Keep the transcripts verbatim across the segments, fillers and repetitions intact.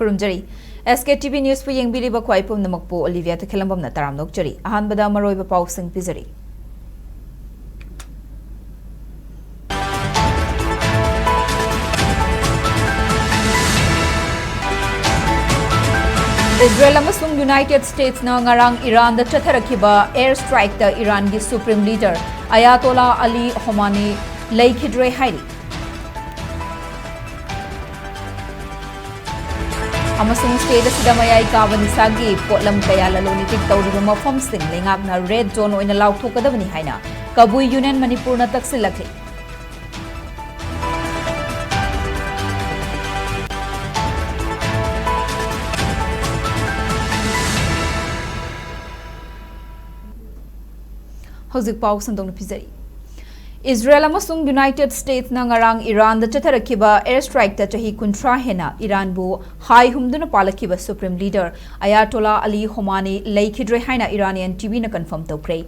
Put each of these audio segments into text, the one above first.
ꯈꯨꯔꯨꯝꯖꯔꯤ꯫ ꯑꯦꯁ ꯀꯦ T V ꯅ꯭ꯌꯨꯁꯄꯨ ꯌꯦꯡꯕꯤꯔꯤꯕ ꯈ꯭ꯋꯥꯏ ꯄꯨꯝꯅꯃꯛꯄꯨ Olivia ꯇꯈꯦꯜꯂꯝꯕꯝꯅ ꯇꯔꯥꯝꯅ ꯑꯣꯛꯆꯔꯤ꯫ ꯑꯍꯥꯟꯕꯗ ꯃꯔꯨꯑꯣꯏꯕ ꯄꯥꯎꯁꯤꯡ ꯄꯤꯖꯔꯤ꯫ ꯏꯁꯔꯥꯌꯦꯜ ꯑꯃꯁꯨꯡ ꯌꯨꯅꯥꯏꯇꯦꯗ ꯁ꯭ꯇꯦꯠꯁꯅ ꯉꯔꯥꯡ ꯏꯔꯥꯟꯗ ꯆꯠꯊꯔꯛꯈꯤꯕ ꯑꯦꯌꯔ ꯁ꯭ꯇ꯭ꯔꯥꯏꯛꯇ ꯏꯔꯥꯟꯒꯤ ꯁꯨꯄ꯭ꯔꯤꯝ ꯂꯤꯗꯔ ꯑꯌꯥꯇꯣꯂꯥ ꯑꯂꯤ ꯈꯣꯃꯥꯅꯤ ꯂꯩꯈꯤꯗ꯭ꯔꯦ ꯍꯥꯏꯔꯤ꯫ ꯑꯃꯁꯨꯡ ꯁ꯭ꯇꯦꯠ ꯑꯁꯤꯗ ꯃꯌꯥꯏ ꯀꯥꯕ ꯅꯤꯁꯥꯒꯤ ꯄꯣꯠꯂꯝ ꯀꯌꯥ ꯂꯂꯣꯟ ꯏꯇꯤꯛ ꯇꯧꯔꯤꯕ ꯃꯐꯝꯁꯤꯡ ꯂꯩꯉꯥꯛꯅ ꯔꯦꯗ ꯖꯣꯟ ꯑꯣꯏꯅ ꯂꯥꯎꯊꯣꯛꯀꯗꯕꯅꯤ ꯍꯥꯏꯅ ꯀꯕꯨꯏ ꯌꯨꯅꯤꯌꯟ ꯃꯅꯤꯄꯨꯔꯅ ꯇꯛꯁꯤꯜꯂꯛꯂꯤ꯫ ꯍꯧꯖꯤꯛ ꯄꯥꯎ ꯁꯟꯗꯣꯛꯅ ꯄꯤꯖꯔꯤ꯫ ꯏꯁꯔꯥꯌꯦꯜ ꯑꯃꯁꯨꯡ ꯌꯨꯅꯥꯏꯇꯦꯗ ꯁ꯭ꯇꯦꯠꯁꯅ ꯉꯔꯥꯡ ꯏꯔꯥꯟꯗ ꯆꯠꯊꯔꯛꯈꯤꯕ ꯑꯦꯌꯔ ꯁ꯭ꯇ꯭ꯔꯥꯏꯛꯇ ꯆꯍꯤ ꯀꯨꯟꯊ꯭ꯔꯥ ꯍꯦꯟꯅ ꯏꯔꯥꯟꯕꯨ ꯍꯥꯏ ꯍꯨꯝꯗꯨꯅ ꯄꯥꯜꯂꯛꯈꯤꯕ ꯁꯨꯄ꯭ꯔꯤꯝ ꯂꯤꯗꯔ ꯑꯌꯥꯇꯣꯂꯥ ꯑꯂꯤ ꯈꯣꯃꯥꯅꯤ ꯂꯩꯈꯤꯗ꯭ꯔꯦ ꯍꯥꯏꯅ ꯏꯔꯥꯅꯤꯌꯟ ꯇꯤ ꯚꯤꯅ ꯀꯟꯐꯥꯔꯝ ꯇꯧꯈ꯭ꯔꯦ꯫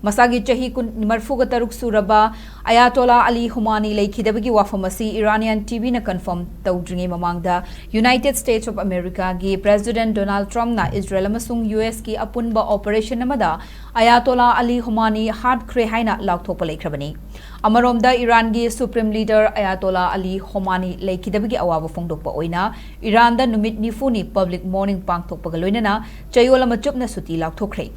ꯃꯁꯥꯒꯤ ꯆꯍꯤ ꯀꯨꯟ, ꯃꯔꯤꯐꯨꯒ ꯇꯔꯨꯛ ꯁꯨꯔꯕ ꯑꯌꯥꯇꯣꯂꯥ ꯑꯂꯤ ꯈꯣꯃꯥꯅꯤ ꯂꯩꯈꯤꯗꯕꯒꯤ ꯋꯥꯐꯝ ꯑꯁꯤ ꯏꯔꯥꯅꯤꯌꯟ ꯇꯤ ꯚꯤꯅ ꯀꯟꯐꯥꯔꯝ ꯇꯧꯗ꯭ꯔꯤꯉꯩ ꯃꯃꯥꯡꯗ ꯌꯨꯅꯥꯏꯇꯦꯗ ꯁ꯭ꯇꯦꯠꯁ ꯑꯣꯐ ꯑꯃꯦꯔꯤꯀꯥꯒꯤ ꯄ꯭ꯔꯦꯁꯤꯗꯦꯟꯠ ꯗꯣꯅꯥꯜꯗ ꯇ꯭ꯔꯝꯞꯅ ꯏꯁꯔꯥꯌꯦꯜ ꯑꯃꯁꯨꯡ ꯌꯨ ꯑꯦꯁꯀꯤ ꯑꯄꯨꯟꯕ ꯑꯣꯄꯔꯦꯁꯟ ꯑꯃꯗ ꯑꯌꯥꯇꯣꯂꯥ ꯑꯂꯤ ꯈꯣꯃꯥꯅꯤ ꯍꯥꯠꯈ꯭ꯔꯦ ꯍꯥꯏꯅ ꯂꯥꯎꯊꯣꯛꯄ ꯂꯩꯈ꯭ꯔꯕꯅꯤ꯫ ꯑꯃꯔꯣꯝꯗ ꯏꯔꯥꯟꯒꯤ ꯁꯨꯄ꯭ꯔꯤꯝ ꯂꯤꯗꯔ ꯑꯌꯥꯇꯣꯂꯥ ꯑꯂꯤ ꯈꯣꯃꯥꯅꯤ ꯂꯩꯈꯤꯗꯕꯒꯤ ꯑꯋꯥꯕ ꯐꯣꯡꯗꯣꯛꯄ ꯑꯣꯏꯅ ꯏꯔꯥꯟꯗ ꯅꯨꯃꯤꯠ ꯅꯤꯐꯨꯅꯤ ꯄꯕ꯭ꯂꯤꯛ ꯃꯣꯔꯅꯤꯡ ꯄꯥꯡꯊꯣꯛꯄꯒ ꯂꯣꯏꯅꯅ ꯆꯌꯣꯜ ꯑꯃ ꯆꯨꯞꯅ ꯁꯨꯇꯤ ꯂꯥꯎꯊꯣꯛꯈ꯭ꯔꯦ꯫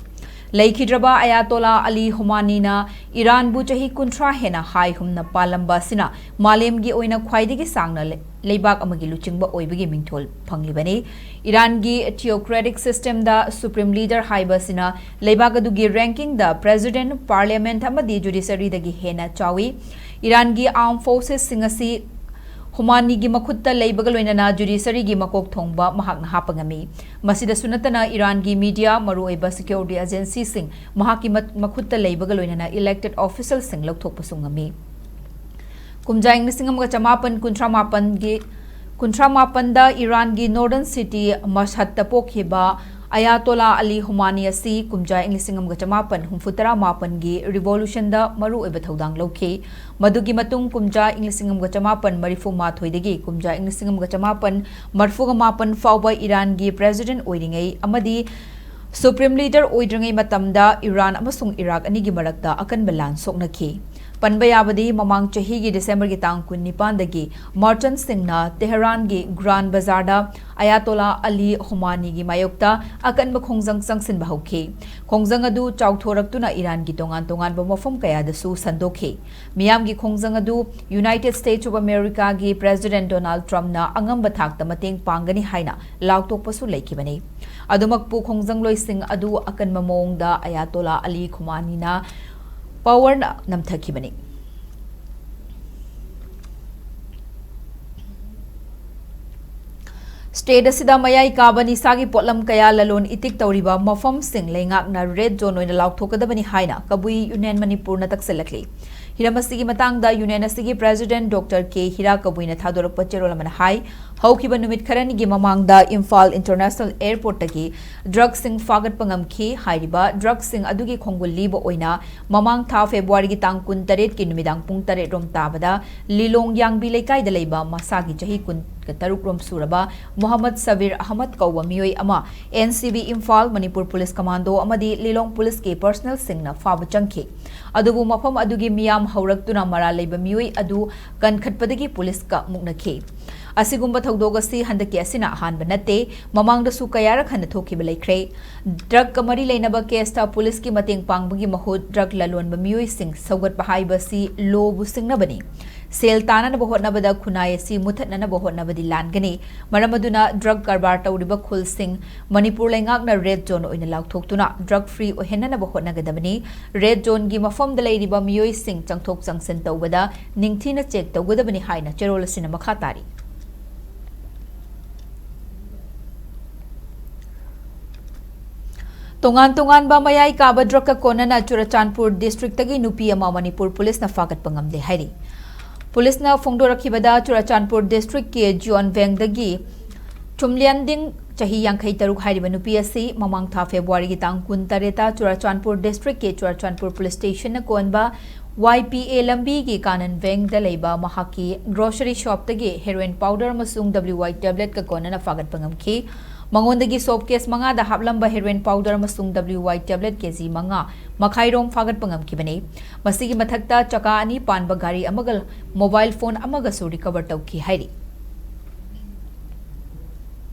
ꯂꯩꯈꯤꯗ꯭ꯔꯕ ꯑꯌꯥꯇꯣꯂꯥ ꯑꯂꯤ ꯈꯣꯃꯥꯅꯤꯅ ꯏꯔꯥꯟꯕꯨ ꯆꯍꯤ ꯀꯨꯟꯊ꯭ꯔꯥ ꯍꯦꯟꯅ ꯍꯥꯏ ꯍꯨꯝꯅ ꯄꯥꯜꯂꯝꯕ ꯑꯁꯤꯅ ꯃꯥꯂꯦꯝꯒꯤ ꯑꯣꯏꯅ ꯈ꯭ꯋꯥꯏꯗꯒꯤ ꯁꯥꯡꯅ ꯂꯩ-, ꯂꯩꯕꯥꯛ ꯑꯃꯒꯤ ꯂꯨꯆꯤꯡꯕ ꯑꯣꯏꯕꯒꯤ ꯃꯤꯡꯊꯣꯜ ꯐꯪꯂꯤꯕꯅꯤ꯫ ꯏꯔꯥꯟꯒꯤ ꯊꯤꯑꯣꯀ꯭ꯔꯦꯇꯤꯛ ꯁꯤꯁꯇꯦꯝꯗ ꯁꯨꯄ꯭ꯔꯤꯝ ꯂꯤꯗꯔ ꯍꯥꯏꯕ ꯑꯁꯤꯅ ꯂꯩꯕꯥꯛ ꯑꯗꯨꯒꯤ ꯔꯦꯡꯀꯤꯡꯗ ꯄ꯭ꯔꯦꯁꯤꯗꯦꯟꯠ, ꯄꯥꯔꯂꯤꯌꯥꯃꯦꯟꯠ ꯑꯃꯗꯤ ꯖꯨꯗꯤꯁꯔꯤꯗꯒꯤ ꯍꯦꯟꯅ ꯆꯥꯎꯏ꯫ ꯏꯔꯥꯟꯒꯤ ꯑꯥꯔꯝ ꯐꯣꯔꯁꯦꯁꯁꯤꯡ ꯑꯁꯤ ꯈꯣꯃꯥꯅꯤꯒꯤ ꯃꯈꯨꯠꯇ ꯂꯩꯕꯒ ꯂꯣꯏꯅꯅ ꯖꯨꯗꯤꯁꯔꯤꯒꯤ ꯃꯀꯣꯛ ꯊꯣꯡꯕ ꯃꯍꯥꯛꯅ ꯍꯥꯞꯄ ꯉꯝꯃꯤ꯫ ꯃꯁꯤꯗꯁꯨ ꯅꯠꯇꯅ ꯏꯔꯥꯟꯒꯤ ꯃꯤꯗꯤꯌꯥ, ꯃꯔꯨꯑꯣꯏꯕ ꯁꯦꯀ꯭ꯌꯨꯔꯤꯇꯤ ꯑꯦꯖꯦꯟꯁꯤꯁꯤꯡ ꯃꯍꯥꯛꯀꯤ ꯃ-, ꯃꯈꯨꯠꯇ ꯂꯩꯕꯒ ꯂꯣꯏꯅꯅ ꯏꯂꯦꯛꯇꯦꯗ ꯑꯣꯐꯤꯁꯤꯌꯦꯜꯁꯤꯡ ꯂꯧꯊꯣꯛꯄꯁꯨ ꯉꯝꯃꯤ꯫ ꯀꯨꯝꯖꯥ ꯏꯪ ꯂꯤꯁꯤꯡ ꯑꯃꯒ ꯆꯃꯥꯄꯟ ꯀꯨꯟꯊ꯭ꯔꯥ ꯃꯥꯄꯟꯒꯤ, ꯀꯨꯟꯊ꯭ꯔꯥ ꯃꯥꯄꯟꯗ ꯏꯔꯥꯟꯒꯤ ꯅꯣꯔꯗꯔꯟ ꯁꯤꯇꯤ ꯃꯁꯍꯠꯇ ꯄꯣꯛꯈꯤꯕ ꯑꯌꯥꯇꯣꯂꯥ ꯑꯂꯤ ꯈꯣꯃꯥꯅꯤ ꯑꯁꯤ ꯀꯨꯝꯖꯥ ꯏꯪ ꯂꯤꯁꯤꯡ ꯑꯃꯒ ꯆꯃꯥꯄꯟ ꯍꯨꯝꯐꯨꯇꯔꯥ ꯃꯥꯄꯟꯒꯤ revolutionꯗ ꯃꯔꯨꯑꯣꯏꯕ ꯊꯧꯗꯥꯡ ꯂꯧꯈꯤ꯫ ꯃꯗꯨꯒꯤ ꯃꯇꯨꯡ ꯀꯨꯝꯖꯥ ꯏꯪ ꯂꯤꯁꯤꯡ ꯑꯃꯒ ꯆꯃꯥꯄꯟ ꯃꯔꯤꯐꯨ ꯃꯥꯊꯣꯏꯗꯒꯤ ꯀꯨꯝꯖꯥ ꯏꯪ ꯂꯤꯁꯤꯡ ꯑꯃꯒ ꯆꯃꯥꯄꯟ ꯃꯔꯤꯐꯨꯒ ꯃꯥꯄꯟ ꯐꯥꯎꯕ ꯏꯔꯥꯟꯒꯤ president ꯑꯣꯏꯔꯤꯉꯩ ꯑꯃꯗꯤ supreme leader ꯑꯣꯏꯗ꯭ꯔꯤꯉꯩ ꯃꯇꯝꯗ ꯏꯔꯥꯟ ꯑꯃꯁꯨꯡ ꯏꯔꯥꯛ ꯑꯅꯤꯒꯤ ꯃꯔꯛꯇ ꯑꯀꯟꯕ ꯂꯥꯟ ꯁꯣꯛꯅꯈꯤ꯫ ꯄꯟꯕ ꯌꯥꯕꯗꯤ, ꯃꯃꯥꯡ ꯆꯍꯤꯒꯤ Decemberꯒꯤ ꯇꯥꯡ ꯀꯨꯟꯅꯤꯄꯥꯟꯗꯒꯤ merchantꯁꯤꯡꯅ ꯇꯦꯍꯔꯥꯟꯒꯤ Grand Bazaarꯗ ꯑꯌꯥꯇꯣꯂꯥ ꯑꯂꯤ ꯈꯣꯃꯥꯅꯤꯒꯤ ꯃꯥꯌꯣꯛꯇ ꯑꯀꯟꯕ ꯈꯣꯡꯖꯪ ꯆꯪꯁꯤꯟꯕ ꯍꯧꯈꯤ꯫ ꯈꯣꯡꯖꯪ ꯑꯗꯨ ꯆꯥꯎꯊꯣꯔꯛꯇꯨꯅ ꯏꯔꯥꯟꯒꯤ ꯇꯣꯉꯥꯟ ꯇꯣꯉꯥꯟꯕ ꯃꯐꯝ ꯀꯌꯥꯗꯁꯨ ꯁꯟꯗꯣꯛꯈꯤ꯫ ꯃꯤꯌꯥꯝꯒꯤ ꯈꯣꯡꯖꯪ ꯑꯗꯨ United States of Americaꯒꯤ President Donald Trumpꯅ ꯑꯉꯝꯕ ꯊꯥꯛꯇ ꯃꯇꯦꯡ ꯄꯥꯡꯒꯅꯤ ꯍꯥꯏꯅ ꯂꯥꯎꯊꯣꯛꯄꯁꯨ ꯂꯩꯈꯤꯕꯅꯤ꯫ ꯑꯗꯨꯃꯛꯄꯨ, ꯈꯣꯡꯖꯪꯂꯣꯏꯁꯤꯡ ꯑꯗꯨ ꯑꯀꯟꯕ ꯃꯑꯣꯡꯗ ꯑꯌꯥꯇꯣꯂꯥ ꯑꯂꯤ ꯈꯣꯃꯥꯅꯤꯅ powerꯅ ꯅꯝꯊꯈꯤꯕꯅꯤ꯫ State ꯑꯁꯤꯗ ꯃꯌꯥꯏ ꯀꯥꯕ ꯅꯤꯁꯥꯒꯤ ꯄꯣꯠꯂꯝ ꯀꯌꯥ ꯂꯂꯣꯟ ꯏꯇꯤꯛ ꯇꯧꯔꯤꯕ ꯃꯐꯝꯁꯤꯡ ꯂꯩꯉꯥꯛꯅ red zone ꯑꯣꯏꯅ ꯂꯥꯎꯊꯣꯛꯀꯗꯕꯅꯤ ꯍꯥꯏꯅ ꯀꯕꯨꯏ Union ꯃꯅꯤꯄꯨꯔꯅ ꯇꯛꯁꯤꯜꯂꯛꯂꯤ꯫ ꯍꯤꯔꯝ ꯑꯁꯤꯒꯤ ꯃꯇꯥꯡꯗ Union ꯑꯁꯤꯒꯤ President Doctor K ꯍꯤꯔꯥ ꯀꯕꯨꯏꯅ ꯊꯥꯗꯣꯔꯛꯄ ꯆꯦꯔꯣꯜ ꯑꯃꯅ ꯍꯥꯏ, ꯍꯧꯈꯤꯕ ꯅꯨꯃꯤꯠ ꯈꯔꯅꯤꯒꯤ ꯃꯃꯥꯡꯗ ꯏꯝꯐꯥꯜ International Airportꯇꯒꯤ drugꯁꯤꯡ ꯐꯥꯒꯠꯄ ꯉꯝꯈꯤ꯫ ꯍꯥꯏꯔꯤꯕ drugꯁꯤꯡ ꯑꯗꯨꯒꯤ ꯈꯣꯡꯒꯨꯜ ꯂꯤꯕ ꯑꯣꯏꯅ ꯃꯃꯥꯡ ꯊꯥ Februaryꯒꯤ ꯇꯥꯡ ꯀꯨꯟꯇꯔꯦꯠꯀꯤ ꯅꯨꯃꯤꯗꯥꯡ ꯄꯨꯡ ꯇꯔꯦꯠ ꯔꯣꯝ ꯇꯥꯕꯗ ꯂꯤꯂꯣꯡ ꯌꯥꯡꯕꯤ ꯂꯩꯀꯥꯏꯗ ꯂꯩꯕ ꯃꯁꯥꯒꯤ ꯆꯍꯤ ꯀꯨꯟꯒ ꯇꯔꯨꯛ ꯔꯣꯝ ꯁꯨꯔꯕ ꯃꯣꯍꯝꯃꯗ ꯁꯕꯤꯔ ꯑꯍꯃꯗ ꯀꯧꯕ ꯃꯤꯑꯣꯏ ꯑꯃ NCB Imphal, Manipur Police Commando ꯑꯃꯗꯤ ꯂꯤꯂꯣꯡ Policeꯀꯤ personnelꯁꯤꯡꯅ ꯐꯥꯕ ꯆꯪꯈꯤ꯫ ꯑꯗꯨꯕꯨ ꯃꯐꯝ ꯑꯗꯨꯒꯤ ꯃꯤꯌꯥꯝ ꯍꯧꯔꯛꯇꯨꯅ ꯃꯔꯥꯜ ꯂꯩꯕ ꯃꯤꯑꯣꯏ ꯑꯗꯨ ꯀꯟꯈꯠꯄꯗꯒꯤ Policeꯀ ꯃꯨꯛꯅꯈꯤ꯫ ꯑꯁꯤꯒꯨꯝꯕ ꯊꯧꯗꯣꯛ ꯑꯁꯤ ꯍꯟꯗꯛꯀꯤ ꯑꯁꯤꯅ ꯑꯍꯥꯟꯕ ꯅꯠꯇꯦ, ꯃꯃꯥꯡꯗꯁꯨ ꯀꯌꯥꯔꯛ ꯍꯟꯅ ꯊꯣꯛꯈꯤꯕ ꯂꯩꯈ꯭ꯔꯦ꯫ Drugꯀ ꯃꯔꯤ ꯂꯩꯅꯕ caseꯇ Policeꯀꯤ ꯃꯇꯦꯡ ꯄꯥꯡꯕꯒꯤ ꯃꯍꯨꯠ drug ꯂꯂꯣꯟꯕ ꯃꯤꯑꯣꯏꯁꯤꯡ ꯁꯧꯒꯠꯄ ꯍꯥꯏꯕꯁꯤ lawꯕꯨ ꯁꯤꯡꯅꯕꯅꯤ꯫ ꯁꯦꯜ ꯇꯥꯅꯅꯕ ꯍꯣꯠꯅꯕꯗ ꯈꯨꯟꯅꯥꯏ ꯑꯁꯤ ꯃꯨꯊꯠꯅꯅꯕ ꯍꯣꯠꯅꯕꯗꯤ ꯂꯥꯟꯒꯅꯤ꯫ ꯃꯔꯝ ꯑꯗꯨꯅ drug ꯀꯔꯕꯥꯔ ꯇꯧꯔꯤꯕ ꯈꯨꯜꯁꯤꯡ ꯃꯅꯤꯄꯨꯔ ꯂꯩꯉꯥꯛꯅ red zone ꯑꯣꯏꯅ ꯂꯥꯎꯊꯣꯛꯇꯨꯅ drug free ꯑꯣꯏꯍꯟꯅꯅꯕ ꯍꯣꯠꯅꯒꯗꯕꯅꯤ꯫ Red zoneꯒꯤ ꯃꯐꯝꯗ ꯂꯩꯔꯤꯕ ꯃꯤꯑꯣꯏꯁꯤꯡ ꯆꯪꯊꯣꯛ ꯆꯪꯁꯤꯟ ꯇꯧꯕꯗ ꯅꯤꯡꯊꯤꯅ check ꯇꯧꯒꯗꯕꯅꯤ ꯍꯥꯏꯅ ꯆꯦꯔꯣꯜ ꯑꯁꯤꯅ ꯃꯈꯥ ꯇꯥꯔꯤ꯫ ꯇꯣꯉꯥꯟ ꯇꯣꯉꯥꯟꯕ ꯃꯌꯥꯏ ꯀꯥꯕ drugꯀ ꯀꯣꯟꯅꯅ ꯆꯨꯔꯆꯥꯟꯄꯨꯔ districtꯇꯒꯤ ꯅꯨꯄꯤ ꯑꯃ ꯃꯅꯤꯄꯨꯔ Policeꯅ ꯐꯥꯒꯠꯄ ꯉꯝꯂꯦ ꯍꯥꯏꯔꯤ꯫ Policeꯅ ꯐꯣꯡꯗꯣꯔꯛꯈꯤꯕꯗ, ꯆꯨꯔꯆꯥꯟꯄꯨꯔ districtꯀꯤ ꯖꯤꯌꯣꯟꯚꯦꯡꯗꯒꯤ ꯆꯨꯝꯂꯤꯌꯟꯗꯤꯡ ꯆꯍꯤ ꯌꯥꯡꯈꯩ ꯇꯔꯨꯛ ꯍꯥꯏꯔꯤꯕ ꯅꯨꯄꯤ ꯑꯁꯤ ꯃꯃꯥꯡ ꯊꯥ ꯐꯦꯕ꯭ꯔꯨꯋꯥꯔꯤꯒꯤ ꯇꯥꯡ ꯀꯨꯟ ꯇꯔꯦꯠꯇ ꯆꯨꯔꯥꯆꯥꯟꯄꯨꯔ ꯗꯤꯁꯇ꯭ꯔꯤꯛꯀꯤ ꯆꯨꯔꯥꯆꯥꯟꯄꯨꯔ ꯄꯨꯂꯤꯁ ꯁ꯭ꯇꯦꯁꯟꯅ ꯀꯣꯟꯕ ꯋꯥꯏ ꯄꯤ ꯑꯦ ꯂꯝꯕꯤꯒꯤ ꯀꯥꯅꯟ ꯕꯦꯡꯗ ꯂꯩꯕ ꯃꯍꯥꯛꯀꯤ ꯒ꯭ꯔꯣꯁꯔꯤ ꯁꯣꯞꯇꯒꯤ ꯍꯦꯔꯣꯏꯟ ꯄꯥꯎꯗꯔ ꯑꯃꯁꯨꯡ ꯗꯕ꯭ꯂꯤꯌꯨ ꯋꯥꯏ ꯇꯦꯕ꯭ꯂꯦꯠꯀ ꯀꯣꯟꯅꯅ ꯐꯥꯒꯠꯄ ꯉꯝꯈꯤ꯫ ꯃꯉꯣꯟꯗꯒꯤ ꯁꯣꯞ ꯀꯦꯁ ꯃꯉꯥꯗ ꯍꯥꯞꯂꯝꯕ ꯍꯦꯔꯣꯏꯟ ꯄꯥꯎꯗꯔ ꯑꯃꯁꯨꯡ ꯗꯕ꯭ꯂꯤꯌꯨ ꯋꯥꯏ ꯇꯦꯕ꯭ꯂꯦꯠ ꯀꯦ ꯖꯤ ꯃꯉꯥ ꯃꯈꯥꯏꯔꯣꯝ ꯐꯥꯒꯠꯄ ꯉꯝꯈꯤꯕꯅꯤ꯫ ꯃꯁꯤꯒꯤ ꯃꯊꯛꯇ ꯆꯀꯥ ꯑꯅꯤ ꯄꯥꯟꯕ ꯒꯥꯔꯤ ꯑꯃꯒ ꯃꯣꯕꯥꯏꯜ ꯐꯣꯟ ꯑꯃꯒꯁꯨ ꯔꯤꯀꯚꯔ ꯇꯧꯈꯤ ꯍꯥꯏꯔꯤ꯫